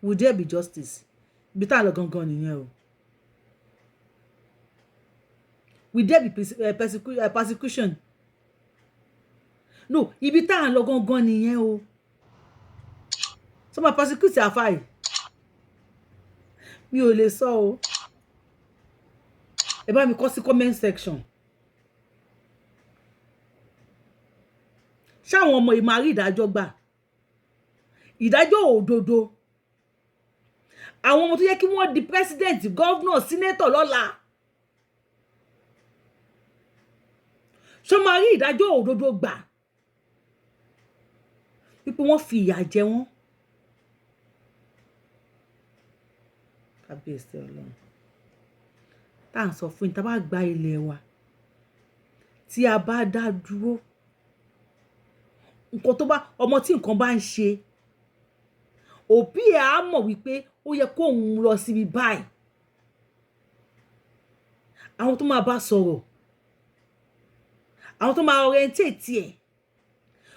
will there be justice? Ibi tá a lọ gangan nìyẹn o. Will there be persecution? No, ibi tá a lọ gangan nìyẹn o. Sọ ma persecute àfáà yìí? Mi ò lè sọ o. Ẹ bá mi kọ sí comment section. Ṣáwọn ọmọ yìí máa rí ìdájọ́ gbà, ìdájọ́ òdodo? Àwọn ọmọ tó yẹ kí wọ́n di president, governor, senator lọ́la, ṣó máa rí ìdájọ́ òdodo gbà wípé wọ́n fi ìyà jẹ wọ́n? Kábíyèsí Ọlọ́run. Tá à ń sọ fún yín, tá a bá gba ilẹ̀ wa, tí a bá dá dúró, nǹkan tó bá ọmọ tí nǹkan bá ń ṣe, òbí ẹ̀ á mọ̀ wípé ó yẹ kó òun lọ síbi báyìí. Àwọn tó máa bá sọ̀rọ̀, àwọn tó máa orientate ẹ̀,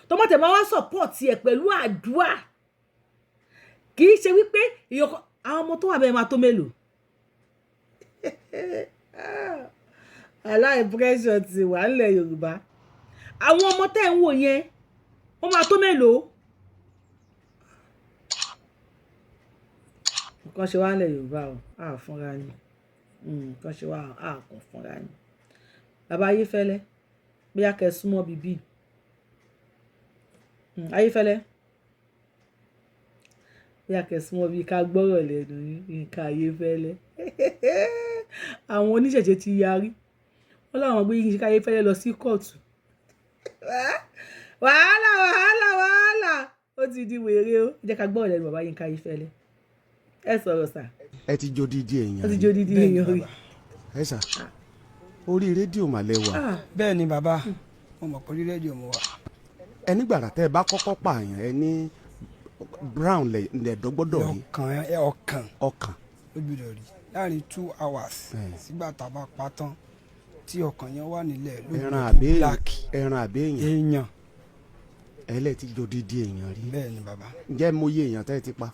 tó máa tẹ̀ máa wá support ẹ̀ pẹ̀lú àdúrà. Kì í ṣe wípé àwọn ọmọ tó wà bẹ́ẹ̀ máa tó mélòó. Aláì pressure ti wà nílẹ̀ Yorùbá. Àwọn ọmọ tẹ́ ń wò yẹn, wọ́n máa tó mélòó? Nǹkan ṣe wá nílẹ̀ Yorùbá o, a fúnra ni. Nǹkan ṣe wá, a kàn fúnra ni. Bàbá Ayéfẹ́lẹ́, bóyá kẹ́ súnmọ́ bíbí. Ayéfẹ́lẹ́, bóyá kẹ́ súnmọ́ bí ká gbọ́rọ̀ lẹ́nu Yínká Ayéfẹ́lẹ́. Àwọn oníṣẹ̀ṣe ti yarí. Wọ́n láwọn gbé Yínká Ayéfẹ́lẹ́ lọ sí kóòtù. Wàhálà, wàhálà, wàhálà. Ó ti di wèrè o. Jẹ́ ká gbọ́rọ̀ lẹ́nu bàbá Yínká Ayéfẹ́lẹ́. Ẹ sọ̀rọ̀ sà. Ẹ ti jó dídí èèyàn. Ó ti jó dídí èèyàn rí. Ẹ sà, orí rédíò mà lẹ wà. Bẹ́ẹ̀ ni bàbá, mo mọ̀ pé orí rédíò mo wà. Ẹ nígbàrà tẹ́ ẹ bá kọ́kọ́ pààyàn, ẹ ní brown lẹ̀dọ́ gbọ́dọ̀ rí. Ọkàn, ọkàn. Ọkàn. Ó gbọ́dọ̀ rí láàrin 2 hours sígbà tá a bá pa tán, tí ọkàn yẹn wà nílẹ̀ ló ẹran gbọ́dọ̀ black. Ẹran àbí èèyàn? Èèyàn. Ẹ lẹ ti jó dídí èèyàn rí. Bẹ́ẹ̀ ni bàbá. Ǹjẹ́ mo yé èèyàn tẹ́ ẹ ti pa?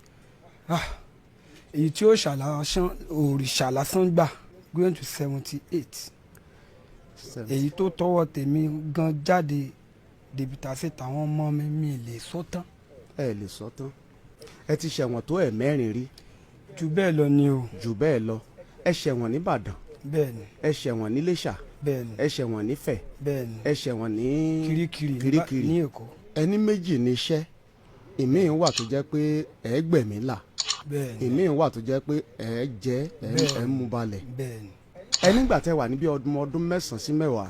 Èyí tí ó ṣàlàsán òrìṣà lásán gbà going to 78. Èyí tó tọwọ́ tèmi gan jáde dèbìtà sí tàwọn ọmọ mi, mi lè sọ tán. Ẹ lè sọ tán. Ẹ ti ṣẹ̀wọ̀n tó ẹ̀ mẹ́rin rí. Jù bẹ́ẹ̀ lọ ni o. Jù bẹ́ẹ̀ lọ. Ẹ ṣẹ̀wọ̀n nìbàdàn. Bẹ́ẹ̀ni. Ẹ ṣẹ̀wọ̀n níléṣà. Bẹ́ẹ̀ni. Ẹ ṣẹ̀wọ̀n nífẹ̀. Bẹ́ẹ̀ni. Ẹ ṣẹ̀wọ̀n ní Kirikiri Kirikiri ní Èkó. Ẹni méjì ní iṣẹ́. Ìmíì wà tó jẹ́ pé ẹ gbẹ̀mí là. Bẹ́ẹ̀ni. Ìmíì wà tó jẹ́ pé ẹ jẹ ẹ mú balẹ̀. Bẹ́ẹ̀ni. Ẹ nígbà tẹ́ wà níbi ọdún 9 sí 10,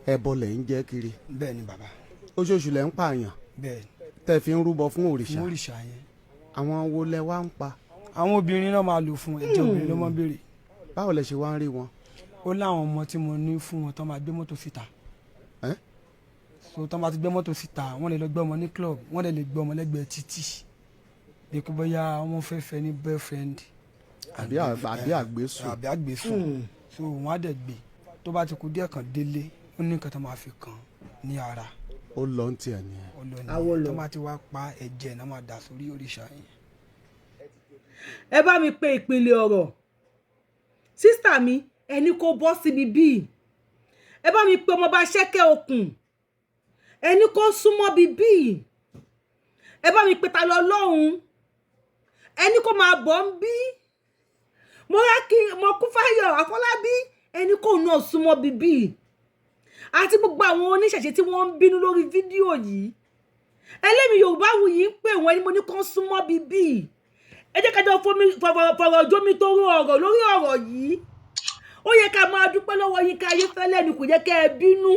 ẹbọ lẹ̀ ń jẹ́ kiri. Bẹ́ẹ̀ni bàbá. Oṣooṣù lẹ̀ ń pààyàn. Bẹ́ẹ̀ni. Tẹ́ fi ń rúbọ fún òrìṣà. Fún òrìṣà yẹn. Àwọn wo lẹ wá ń pa? Àwọn obìnrin náà máa lò fún ẹ̀jẹ̀ obìnrin ló máa ń béèrè. Báwo lẹ ṣe wá ń rí wọn? Ó láwọn ọmọ tí mo ní fún wọn tán máa gbé mọ́tò síta. So tán bá ti gbé mọ́tò síta, wọ́n lè lọ gbé ọmọ ní club, wọ́n lè gbé ọmọ lẹ́gbẹ̀ẹ́ títì. Bí kò bóyá wọ́n fẹ́ fẹ́ ní boyfriend. Àbí àgbésùn. Àbí àgbésùn. So wọ́n á dẹ̀ gbé. Tó bá ti kú díẹ̀ kan délé, ó ní nǹkan tó máa fi kàn ní ara. Ó lọ ń tiẹ̀ nìyẹn. Ó lọ nìyẹn. Tó bá ti wá pa ẹ̀jẹ̀ náà máa dà sórí òrìṣà yẹn. Ẹ bá mi pe ìpìlẹ̀ ọ̀rọ̀. Sísítà mi, ẹni kò bọ́ síbi bíi. Ẹ bá mi pe ọmọọba Ṣẹ́kẹ́ Okùn. Ẹni kó súnmọ́ bíbí, ẹ bá mi pe Ta lọ́lọ́hun, ẹni kó máa bọ̀ ń bí. Mo rá kí mo kú Fáyọ̀ Àfọlábí, ẹni kó náà súnmọ́ bíbí, àti gbogbo àwọn oníṣẹ̀ṣe tí wọ́n ń bínú lórí fídíò yìí. Ẹlẹ́mi Yorùbá Wuyì ń pè wọ́n, ẹni mo ní kó súnmọ́ bíbí. Ẹ jẹ́ ká jọ fọ̀rọ̀ jómi tó rú ọ̀rọ̀ lórí ọ̀rọ̀ yìí. Ó yẹ ká máa dúpẹ́ lọ́wọ́ Yínká Ayéfẹ́lẹ́ ni, kò yẹ kẹ́ ẹ bínú.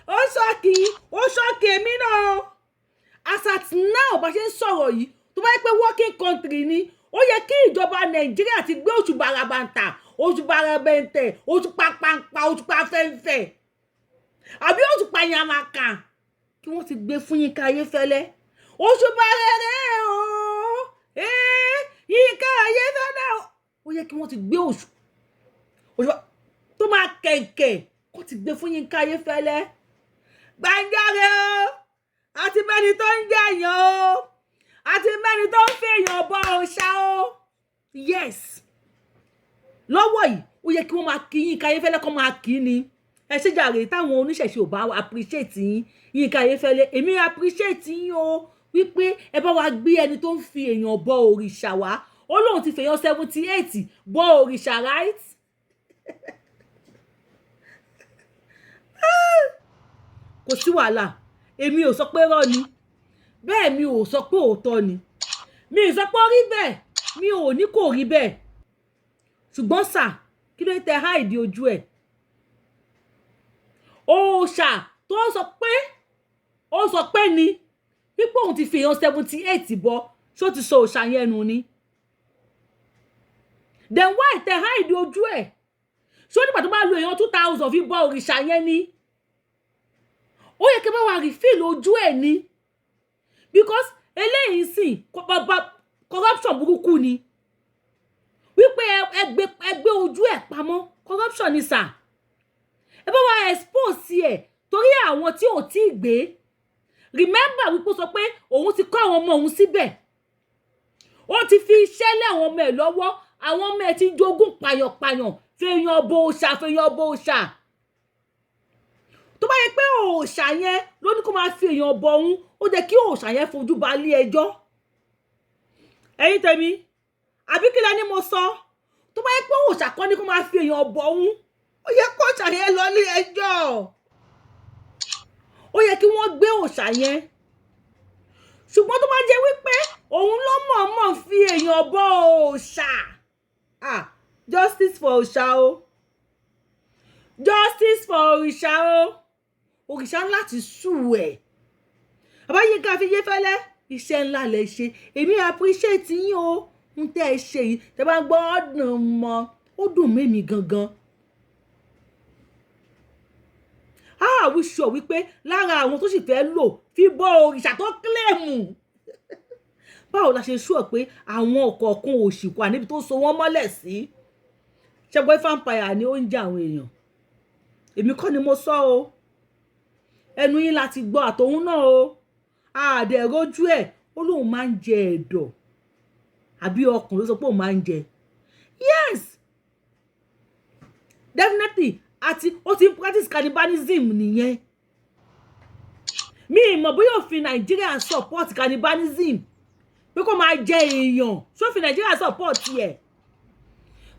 Ó shock, ó shock èmi náà. As at now, bá ṣe ń sọ̀rọ̀ yìí, tó bá yẹ pé working country ni, ó yẹ kí ìjọba Nàìjíríà ti gbé oṣù bàràbàǹtà, oṣù bàràbẹ̀ǹtẹ̀, oṣù pàpàǹpà, oṣù pàfẹ́ǹfẹ̀ àbí oṣù pàyàmàkà kí wọ́n ti gbé fún Yínká Ayéfẹ́lẹ́. Oṣù bàrẹ̀rẹ̀ o, Yínká Ayéfẹ́lẹ́, ó yẹ kí wọ́n ti gbé oṣù tó máa kẹ̀kẹ́ kó ti gbé fún Yínká Ayéfẹ́lẹ́. Gbàǹjarè o, àti mẹ́ni tó ń jẹ̀yàn o, àti mẹ́ni tó ń fèèyàn bọ òòṣà o. Yes, lọ́wọ́ yìí, ó yẹ kí wọ́n máa kí Yínká Ayéfẹ́lẹ́, kó máa kí ni. Ẹ ṣe jàre táwọn oníṣẹ̀ṣe ò bá appreciate yín, Yínká Ayéfẹ́lẹ́. Èmi appreciate yín o, wípé ẹ bá wa gbé ẹni tó ń fi èèyàn bọ òrìṣà wá. Ó lóun ti fèèyàn 78 bọ òrìṣà, right? Kò sí wàhálà. Èmi ò sọ pé rọ́ ni, bẹ́ẹ̀ mi ò sọ pé òótọ́ ni. Mi ò sọ pé ó rí bẹ́ẹ̀, mi ò ní kò rí bẹ́ẹ̀. Ṣùgbọ́n sà, kí ló tẹ hide ojú ẹ̀? Òòṣà tó sọ pé, ó sọ pé ni pípọ̀ òun ti fi èèyàn 78 bọ, ṣó ti sọ òòṣà yẹn nù ni? Then why tẹ hide ojú ẹ̀? Ṣó nígbà tó bá lo èèyàn 2,000 fi bọ òrìṣà yẹn ni, ó yẹ kí ẹ bá wa reveal ojú ẹ̀ ni? Because eléyìí sìn corruption burúkú ni, wípé ẹ gbé ojú ẹ̀ pamọ́, corruption ni sà. Ẹ bá wa expose ẹ̀ torí àwọn tí ò tí ì gbé. Remember wípé ó sọ pé òun ti kọ́ àwọn ọmọ òun síbẹ̀, ó ti fi iṣẹ́ lé àwọn ọmọ ẹ̀ lọ́wọ́. Àwọn ọmọ ẹ̀ ti jogún pàyànpàyàn, fèèyàn bo òòṣà, fèèyàn bo òòṣà. Tó bá yẹ pé òòṣà yẹn ló ní kó máa fi èèyàn bọ òun, ó jẹ́ kí òòṣà yẹn fojú ba ilé ẹjọ́. Ẹ̀yin tèmi, àbí kí lẹ ní mo sọ? Tó bá yẹ pé òòṣà kan ní kó máa fi èèyàn bọ òun, ó yẹ kó òòṣà yẹn lọ ilé ẹjọ́. Ó yẹ kí wọ́n gbé òòṣà yẹn. Ṣùgbọ́n tó bá jẹ́ wípé òun ló mọ̀ọ́mọ̀ fi èèyàn bọ òòṣà, ah, justice for òòṣà o, justice for òrìṣà o. Òrìṣà láti sue ẹ̀. Bàbá Yínká Ayéfẹ́lẹ́, iṣẹ́ ńlá lẹ ṣe. Èmi appreciate yín o. Ń tẹ́ ẹ ṣe yìí, tẹ́ bá ń gbọ́ ọ̀dùn mọ́, ó dùn mí gangan. Ah, we sure wípé lára àwọn tó sì fẹ́ lò fi bọ́ òrìṣà tó claim, báwo la ṣe sure pé àwọn ọ̀kọ̀ọ̀kan òṣìkò àníbi tó so wọ́n mọ́lẹ̀ sí? Ṣẹ́gbẹ́ vampire ni ó ń jẹ àwọn èèyàn. Èmi kọ́ ni mo sọ o, ẹnu yín láti gbọ́ àtòun náà o. Àdẹ̀ rojú ẹ̀. Ó lóun máa ń jẹ ẹ̀dọ̀ àbí ọkùnrin ló sọ pé òun máa ń jẹ. Yes, definitely, àti ó ti ń practice cannibalism nìyẹn. Mi ì mọ̀ bóyá òfin Nàìjíríà support cannibalism, pé kó máa jẹ èèyàn. Sófin Nàìjíríà support ẹ̀?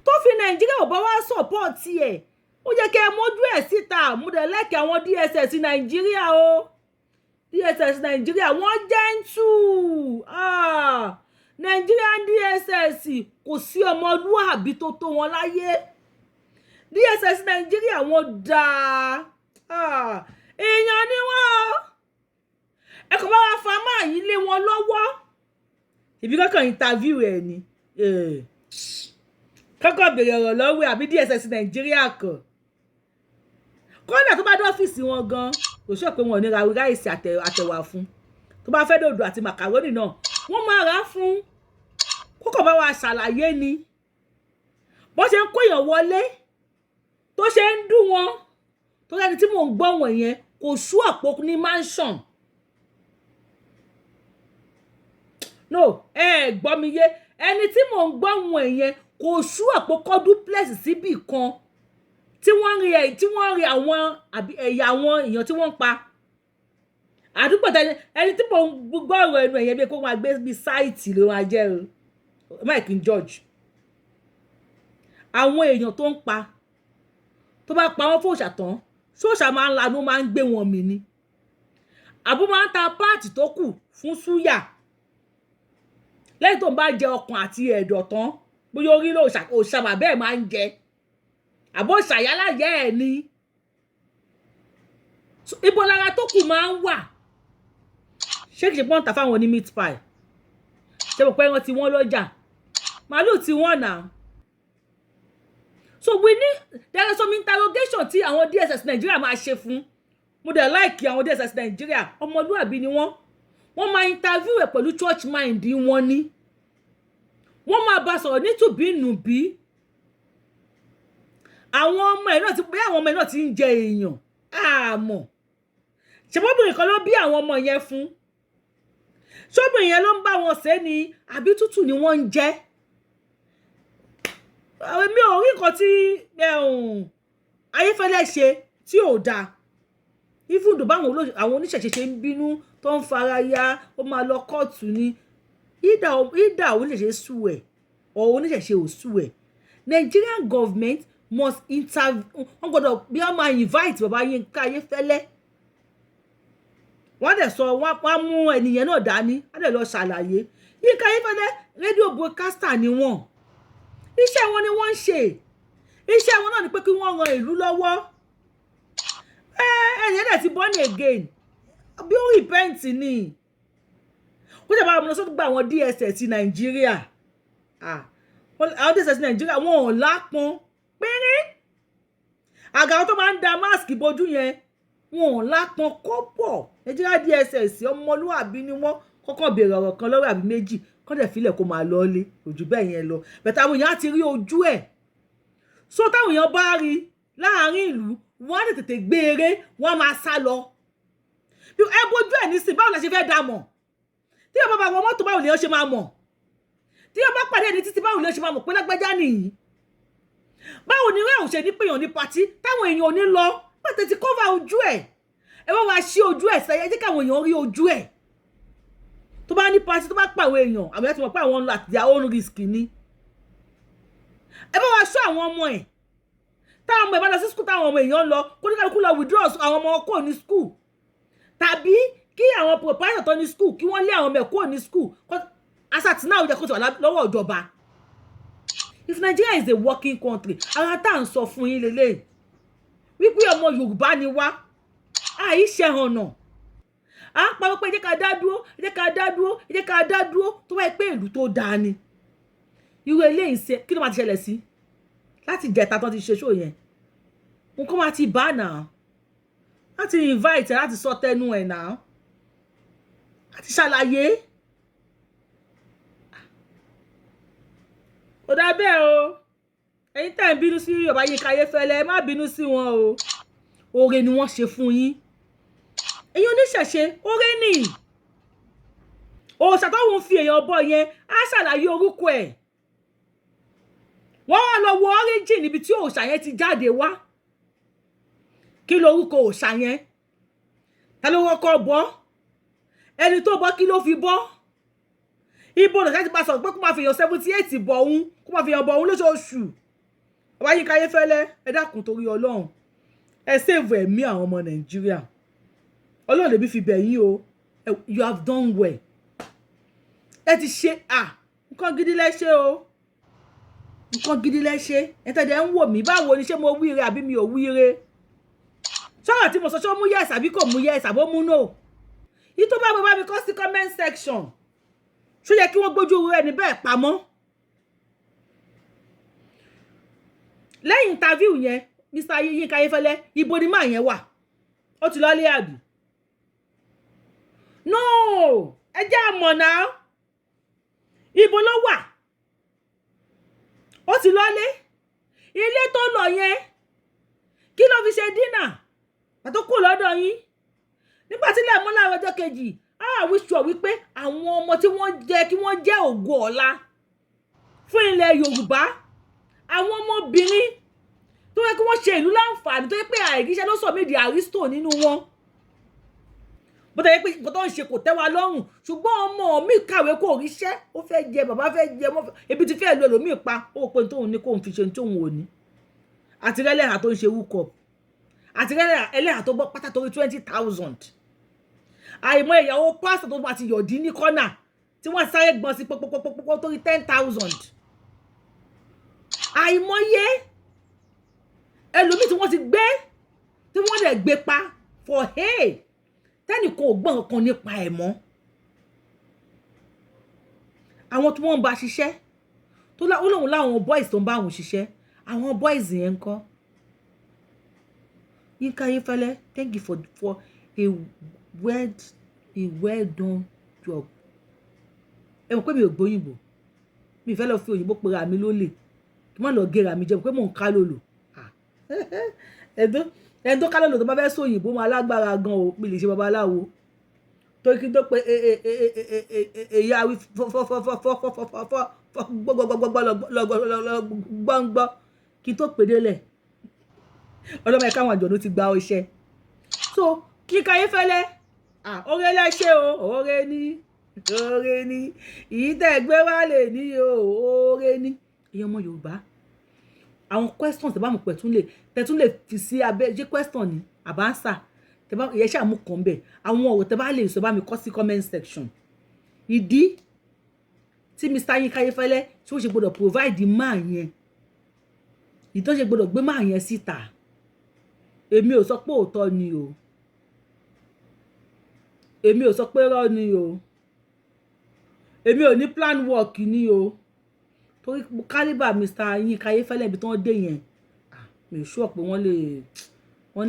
Tó fi Nàìjíríà ò bá wá support ẹ̀, ó yẹ kẹ́ ẹ mójú ẹ̀ síta. Mo dẹ̀ lẹ́kẹ̀ẹ́ àwọn DSS Nàìjíríà o. DSS Nàìjíríà, wọ́n gentle. Ah, Nigerian DSS, kò sí ọmọlúàbí tó tó wọn láyé. DSS Nàìjíríà, wọ́n dáa. Ah, èèyàn ni wọ́n. Ẹ kàn bá wa fa máa yín lé wọn lọ́wọ́. Ìbí kankan interview ẹ̀ ni, kọ́kọ́ béèrè ọ̀rọ̀ lọ́wọ́ ẹ̀, àbí DSS Nàìjíríà kan kódà tó bá dé ọ́fíìsì wọn gan, kò sọ pé wọn ò ní ra rice àtẹ̀wà fún. Tó bá fẹ́ dòdò àti macaroni náà, wọ́n máa rà á fún. Kókò bá wa ṣàlàyé ni bó ṣe ń kó èèyàn wọlé, tó ṣe ń dùn wọn tó lẹ́ni tí mò ń gbọ́ wọ̀nyẹn, kò sú àpò ní mansion. No, ẹ gbọ́ mi yé. Ẹni tí mò ń gbọ́ wọ̀nyẹn kò sú àpò kọ́ duplex síbì kan. Tí wọ́n rí ẹ̀, tí wọ́n rí àwọn àbí ẹ̀yà àwọn èèyàn tí wọ́n ń pa àdúgbò tẹni ẹni tí mò ń gbọ́ ọ̀rọ̀ ẹnu ẹ̀yẹ bíi kó máa gbé bíi site ló máa jẹ́ o. Mike ń judge àwọn èèyàn tó ń pa, tó bá pa wọ́n fòòṣà tán, ṣóòṣà máa ń lanú, máa ń gbé wọn mì ni, àbó máa ń ta part tó kù fún súyà lẹ́yìn tó ń bá jẹ ọkàn àti ẹ̀dọ̀ tán, bóyá orí ló òòṣà bàbá ẹ̀ máa ń jẹ, àbó ṣàyálàyẹ ẹ̀ ni. So, ibo lára tó kù máa ń wà? Ṣé kìí ṣe pọ́n ta fáwọn oní meat pie? Ṣé mo pé ẹran tí wọ́n lọ́jà, màálù tí wọ́n nà? So we need, there is some interrogation tí àwọn DSS Nàìjíríà máa ṣe fún. Mo dẹ̀ like àwọn DSS Nàìjíríà, ọmọlúàbí ni wọ́n. Wọ́n máa interview ẹ̀ pẹ̀lú church mind wọn ni. Wọ́n máa bá sọ̀rọ̀ nítùbí-nùbí. Àwọn ọmọ ẹ̀ náà ti bí, àwọn ọmọ ẹ̀ náà ti ń jẹ èèyàn àmọ́ ṣèbóbìnrin kan ló bí àwọn ọmọ yẹn fún. Ṣóbìnrin yẹn ló ń bá wọn ṣe ni, àbí tútù ni wọ́n ń jẹ? Mi ò rí nǹkan tí Ayéfẹ́lẹ́ ṣe tí ò dáa, even though báwọn àwọn oníṣẹ̀ṣe ṣe ń bínú tó ń fara ya, ó máa lọ kóòtù ni. Either oníṣẹ̀ṣe sue ẹ̀ or oníṣẹ̀ṣe ò sue ẹ̀, Nigerian government must interview. Wọ́n gbọ́dọ̀ bí wọ́n máa invite bàbá Yínká Ayéfẹ́lẹ́, wọ́n dẹ̀ sọ, wọ́n á mú ẹnìyẹn náà dání, wọ́n dẹ̀ lọ ṣàlàyé. Yínká Ayéfẹ́lẹ́, rédíò broadcaster ni wọ́n. Iṣẹ́ wọn ni wọ́n ń ṣe. Iṣẹ́ wọn náà ni pé kí wọ́n ran ìlú lọ́wọ́. Ẹ̀yẹ́ dẹ̀ ti born again, bí ó repent ni, kó jẹ́ bá wọn lọ sọ́dọ̀ gba àwọn DSS Nàìjíríà. Àwọn DSS Nàìjíríà, wọn ò lápọn pínrín. Àgàwọn tó máa ń da mask bojú yẹn, wọn ò lápọn kọ́pọ̀. Nàìjíríà DSS, ọmọlúwàbí ni wọ́n. Kọ́kọ́ béèrè ọ̀rọ̀ kan lọ́wọ́ àbí méjì, kọ́ dẹ̀ filẹ̀ kó máa lọ lé ojú bẹ́ẹ̀ yẹn lọ bẹ̀tẹ̀. Àwọn èèyàn á ti rí ojú ẹ̀, so táwọn èèyàn bá rí láàárín ìlú, wọ́n á lè tètè gbé eré, wọ́n á máa sá lọ. Bí ẹ bójú ẹ̀ nísìn, báwo la ṣe fẹ́ dá mọ̀? Tí yóò bá bá wọ mọ́tò, báwo lèèyàn ṣe máa mọ̀? Tí yóò bá pàdé ẹni títí, báwo lèèyàn ṣe máa mọ̀ pé lágbájá nìyí? Báwo ni rẹ̀ ò ṣe ní pèèyàn ní party táwọn èèyàn ò ní lọ pẹ̀tẹ̀ ti cover ojú ẹ̀? Ẹ wọ́n wá ṣí ojú ẹ̀ sẹ́yẹ, jẹ́ káwọn èèyàn rí ojú ẹ̀. Tó bá ní party, tó bá pàwọn èèyàn, àwọn èèyàn ti mọ̀ pé àwọn ń lọ at their own risk ni. Ẹ bá wa ṣọ́ àwọn ọmọ ẹ̀. Táwọn ọmọ ẹ̀ bá lọ sí school, táwọn ọmọ èèyàn lọ, kó ní kálukú lọ withdraw àwọn ọmọ kúrò ní school, tàbí kí àwọn proprietor tó ní school, kí wọ́n lé àwọn ọmọ ẹ̀ kúrò ní school. As at now, ó jẹ́ kó ti wà lọ́wọ́ ìjọba. If Nigeria is a working country, ara tá à ń sọ fún yín lélẹ́yìí wípé ọmọ Yorùbá ni wá, àìṣe hànà à ń parọ́ pé ẹ jẹ́ ká dá dúró, ẹ jẹ́ ká dá dúró, ẹ jẹ́ ká dá dúró. Tó bá yẹ pé ìlú tó dáa ni irú eléyìí ṣe, kí ló máa ti ṣẹlẹ̀ sí láti jẹta tó ti ṣe show yẹn? Nǹkan máa ti bá náà láti invite ẹ láti sọ tẹnu ẹ̀ náà, láti ṣàlàyé. Kò dá bẹ́ẹ̀ o. Ẹ̀yin tẹ́ ń bínú sí Yorùbá Yínká Ayéfẹ́lẹ́, ẹ má bínú sí wọn o. Oore ni wọ́n ṣe fún yín, ẹ̀yin oníṣẹ̀ṣe. Oore ni òòṣà tó ń fi èèyàn bọ yẹn, á ṣàlàyé orúkọ ẹ̀. Wọ́n wá lọ wo origin níbi tí òòṣà yẹn ti jáde wá. Kí lorúkọ òòṣà yẹn? Ta ló kọ́kọ́ bọ́? Ẹni tó bọ́, kí ló fi bọ́? Ibo lọ̀ṣà ti bá sọ̀rọ̀ pé kó máa fi èèyàn 78 bọ̀ òun, kó máa fi èèyàn bọ̀ òun lóṣooṣù? Bàbá Yínká Ayéfẹ́lẹ́, ẹ dákun, torí Ọlọ́run, ẹ save ẹ̀mí àwọn ọmọ Nàìjíríà. Ọlọ́run lèmi fi bẹ̀ yín o. You have done well. Ẹ ti ṣe à nǹkan gidi lẹ ṣe o, nǹkan gidi lẹ ṣe. Ẹ tẹ̀lé ń wò mí, báwo ni? Ṣé mo wíire àbí mi ò wíire? Sọ̀rọ̀ tí mo sọ, ṣé ó mú yes àbí kò mú yes, àbó mú no? Yìí tó bá mi bá mi kọ sí comment section. Ṣó yẹ kí wọ́n gbójú rẹ̀ ní bẹ́ẹ̀ pamọ́? Lẹ́yìn interview yẹn, Mr. Yínká Ayéfẹ́lẹ́, ibo ni máa yẹn wà? Ó ti lọ́lé àbí? No, ẹ jẹ́ àmọ̀ náà, ibo ló wà? Ó ti lọ́lé. Ilé tó lọ yẹn, kí ló fi ṣe dinner pàtó kù lọ́dọ̀ yín nígbà tí ilẹ̀ mọ́ láàárọ̀ ọjọ́ kejì? Ah, we sure wípé àwọn ọmọ tí wọ́n jẹ́ kí wọ́n jẹ́ ògo ọ̀la fún ilẹ̀ Yorùbá, àwọn ọmọbìnrin Tó yẹ kí wọ́n ṣe ìlú láǹfààní, tó yẹ pé àìríṣẹ́ ló sọ mí di aristo nínú wọn. Bó tẹ̀ yẹ pé nǹkan tó ń ṣe kò tẹ́ wa lọ́rùn, ṣùgbọ́n ọmọ mi kàwé, kò ríṣẹ́, ó fẹ́ jẹ, bàbá fẹ́ jẹ, ebi ti fẹ́ lu ẹlòmíì pa. Ó rò pé tóun ní kóun fi ṣe tóun ò ní. Àti rẹ́lẹ́hà tó ń ṣe hookup, àti rẹ́lẹ́hà ẹlẹ́hà tó bọ́ pátá torí 20,000. Àìmọ̀ ìyàwó pásítọ̀ tó bá ti yọ̀dí ní kọ́nà tí wọ́n sáré gbọ́n sí pọ́pọ́pọ́pọ́ torí 10,000. Àìmọye ẹlòmíì tí wọ́n ti gbé, tí wọ́n lè gbé pa for hey, tẹ́nìkan ò gbọ́n kankan nípa ẹ̀ mọ́. Àwọn tí wọ́n ń bá ṣiṣẹ́ tó ó lóun láwọn boys tó ń bá òun ṣiṣẹ́, àwọn boys yẹn ń kọ́? Yínká Ayéfẹ́lẹ́, thank you for a well done job. Ẹ mọ̀ pé mi ò gbóyìnbó, mi ì fẹ́ lọ fi òyìnbó pera mi lólè, kí n má lọ gera mi jẹ pé mò ń ká lòlò. Ẹni tó ká lòlò tó bá fẹ́ sọ òyìnbó máa lágbára gan o. Mi lè ṣe babaláwo torí kí n tó pe èyí àwí fọ́fọ́fọ́fọ́fọ́fọ́fọ́ gbọ́ngbọ́ kí n tó pè délẹ̀, ọlọ́mọ ẹ̀ka àwọn àjọ̀dún ti gba ọṣẹ. So Yínká Ayéfẹ́lẹ́, oore lẹ́ṣẹ̀ o, oore ní, oore ní ìyí tẹ́ gbé wá lè ní o, oore ní. Ìyẹn ọmọ Yorùbá, àwọn questions tẹ́ bá mọ̀ pé tẹ́ tún lè fi sí abẹ́, ṣé question ni àbánsà tẹ́ bá ìyẹn ṣàmú kàn bẹ̀, àwọn ọ̀rọ̀ tẹ́ bá lè sọ, bá mi kọ sí comment section. Ìdí tí Mr. Yínká Ayéfẹ́lẹ́ tí ó ṣe gbọ́dọ̀ provide man yẹn, ìdí tó ṣe gbọ́dọ̀ gbé man yẹn síta. Èmi ò sọ pé òótọ́ ni o, èmi ò sọ pé irọ́ ni o, èmi ò ní plan work ni o, torí calibre Mr. Yínká Ayéfẹ́lẹ́, ibi tí wọ́n dé yẹn, mi ò sure pé wọ́n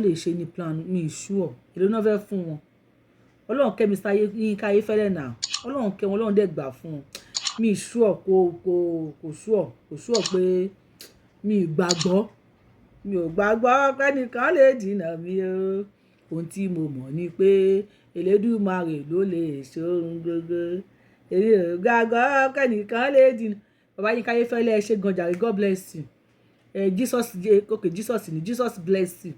lè ṣe ní plan. Mi ò sure èlò náà fẹ́ fún wọn. Ọlọ́run kẹ́ Mr. Yínká Ayéfẹ́lẹ́ náà, Ọlọ́run kẹ́ wọn, Ọlọ́run dẹ̀ gbà fún wọn. Mi sure, kò sure pé mi ì gbàgbọ́, mi ò gbàgbọ́ pẹ́nìkan lè dìnà mí o. Ohun tí mo mọ̀ ni pé Elédùmarè ló lè ṣe ohun gbogbo. Èmi ò gbàgbọ́ kẹ́nìkan lè dìnà. Bàbá Yínká Ayéfẹ́lẹ́, ẹ ṣé gan jàre, God bless you. Ẹ Jesus, okay, Jesus ni, Jesus bless you.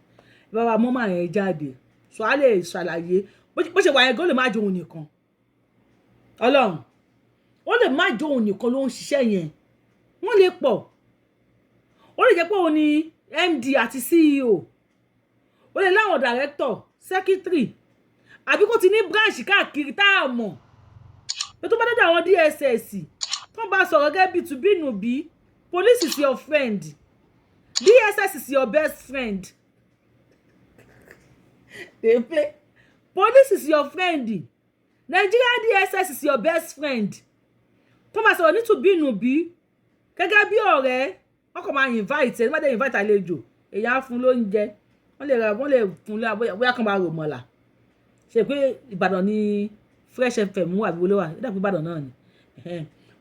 Bàbá mọ́mọ́ yẹn jáde, so a lè ṣàlàyé bó ṣe wà yẹn gan. Lè má jẹ òun nìkan, Ọlọ́run, ó lè má jẹ òun nìkan ló ń ṣiṣẹ́ yẹn, wọ́n lè pọ̀. Ó lè jẹ́ pé òun ni MD àti CEO, ó lè láwọn director, secretary, àbí kó ti ní branch káàkiri tá a mọ̀ pé tó bá dọ́dọ̀ àwọn DSS, tó bá sọ̀rọ̀ gẹ́gẹ́ bí tùbínùbí, police is your friend, DSS is your best friend. Dey play. Police is your friend, Nigeria DSS is your best friend. Tó máa sọ̀rọ̀ ní tùbínùbí gẹ́gẹ́ bí ọ̀rẹ́, wọ́n kàn máa invite ẹ̀. Wọ́n dẹ̀ invite àlejò, èèyàn á fún lóúnjẹ, wọ́n lè ra, wọ́n lè fún lé, bóyá kàn máa rò mọ̀là ṣe pé Ìbàdàn ní Fresh FM wà, bí wọlé wà, ó dàbí Ìbàdàn náà ni.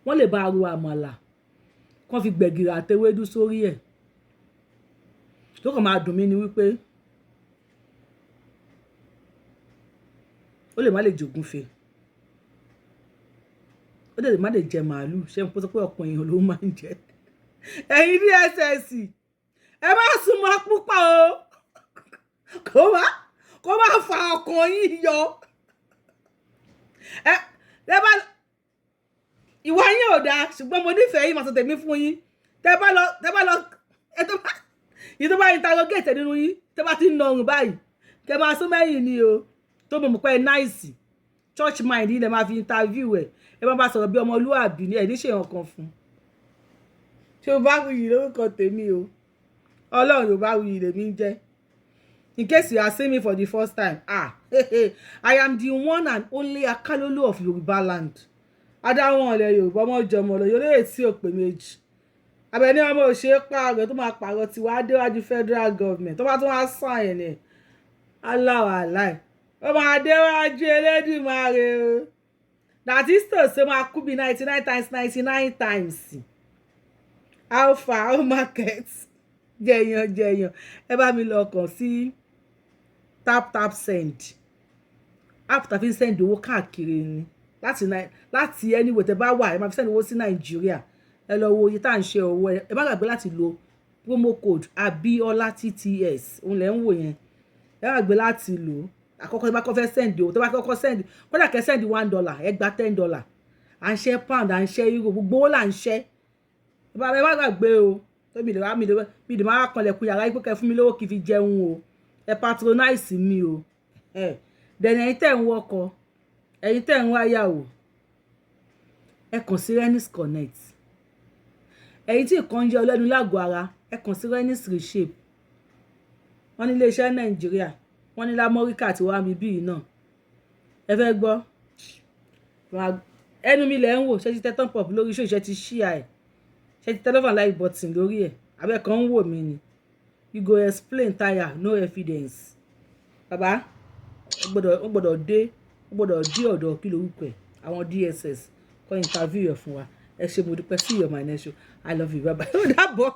Wọ́n lè bá ro àmàlà, kán fi gbẹ̀gìrì àtewédú sórí ẹ̀. Tó kàn máa dùn mí ni wípé ó lè má lè jògúnfe, ó lè má lè jẹ màálù. Ṣé mo sọ pé ọ̀pọ̀ èèyàn ló máa ń jẹ? Ẹ̀yin DSS, ẹ má súnmọ́ púpọ̀ o, kó má fa ọkàn yín yọ. Ẹ bá ìwà yín ò dáa, ṣùgbọ́n mo nífẹ̀ẹ́ yín, màá sọ tèmi fún yín. Tẹ bá lọ ẹ tó bá yìí, tó bá interrogate nínú yín, tẹ bá ti ń nọrùn báyìí, kẹ máa sún mẹ́yìn ni o. Tó mọ̀ mọ̀ pé nice church mind yìí lẹ máa fi interview ẹ. Ẹ má bá sọ̀rọ̀ bí ọmọlúwàbí ni, ẹ ní ṣe nǹkan fún. Ṣé o bá wuyì lórúkọ tèmi o? Ọlọ́run, Yorùbá wuyì lèmi ń jẹ́. In case you are seeing me for the first time, ah, I am the one and only Akalolu of Yorùbá land, adáwọn ọ̀lẹ́ Yorùbá, ọmọ ìjọmọ lọ yóò lè tí ò pé méjì. Àbẹ̀ní ọmọ òṣèré pààrọ̀ tó máa pààrọ̀ tiwa déwájú federal government, tó bá tún wá sign ẹ̀, aláwọ̀ aláì, ó máa déwájú Elédùmarè o. That is to say, máa kú bí 99 times 99 times. How far, how market? Jẹyàn jẹyàn, ẹ bá mi lọ kàn sí Tap Tap Send app tàbí send owó káàkiri ni láti anywhere tẹ́ bá wà. Ẹ máa fi send owó sí Nàìjíríà. Ẹ lọ wo iye tá à ń ṣe owó. Ẹ má gbàgbé láti lo Promo code Abiola TTS, òun lẹ̀ ń wò yẹn. Ẹ wá gbé láti lò ó. Àkọ́kọ́ tó bá kọ́ fẹ́ send o, tó bá kọ́kọ́ send, kódà kẹ́ send $1, ẹ gba $10. À ń ṣẹ́ pound, à ń ṣẹ́ euro, gbogbo owó là ń ṣẹ́. Ẹ bá gbàgbé o, tó mi lè wá mi lè máa kanlẹ̀kùn yàrá yìí pé kẹ́ fún mi lówó kí n fi jẹun o. Ẹ patronize mi o. Ẹ dẹ̀nà, ẹ̀yin tẹ̀ ń wọkọ̀, ẹ̀yin tẹ̀ ń wáyàwó, ẹ kàn sí Renis Connect. Ẹ̀yin tí nǹkan ń yọ lẹ́nu lágọ̀ọ́ ara, ẹ kàn sí Renis Reshape. Wọ́n ní iléeṣẹ́ Nàìjíríà, wọ́n ní lamọ́ríkà tí wàá mi bíi náà. Ẹ fẹ́ gbọ́ ẹnu mi lẹ̀ ń wò. Ṣé ti tẹ́ thumb up lórí iṣẹ́? Ìṣẹ́ ti ṣíà ẹ̀? Ṣé ti tẹ́ love and like button lórí ẹ̀? Abẹ́ kan ń wò mí ni. You go explain tire, no evidence. Bàbá ó gbọ́dọ̀ dé ọ̀dọ̀, kí lorúkọ ẹ̀, àwọn DSS kọ́ interview ẹ̀ fún wa. Ẹ ṣé, mo dúpẹ́. See you on my next show. I love you. Bye bye. Ó dàbọ̀.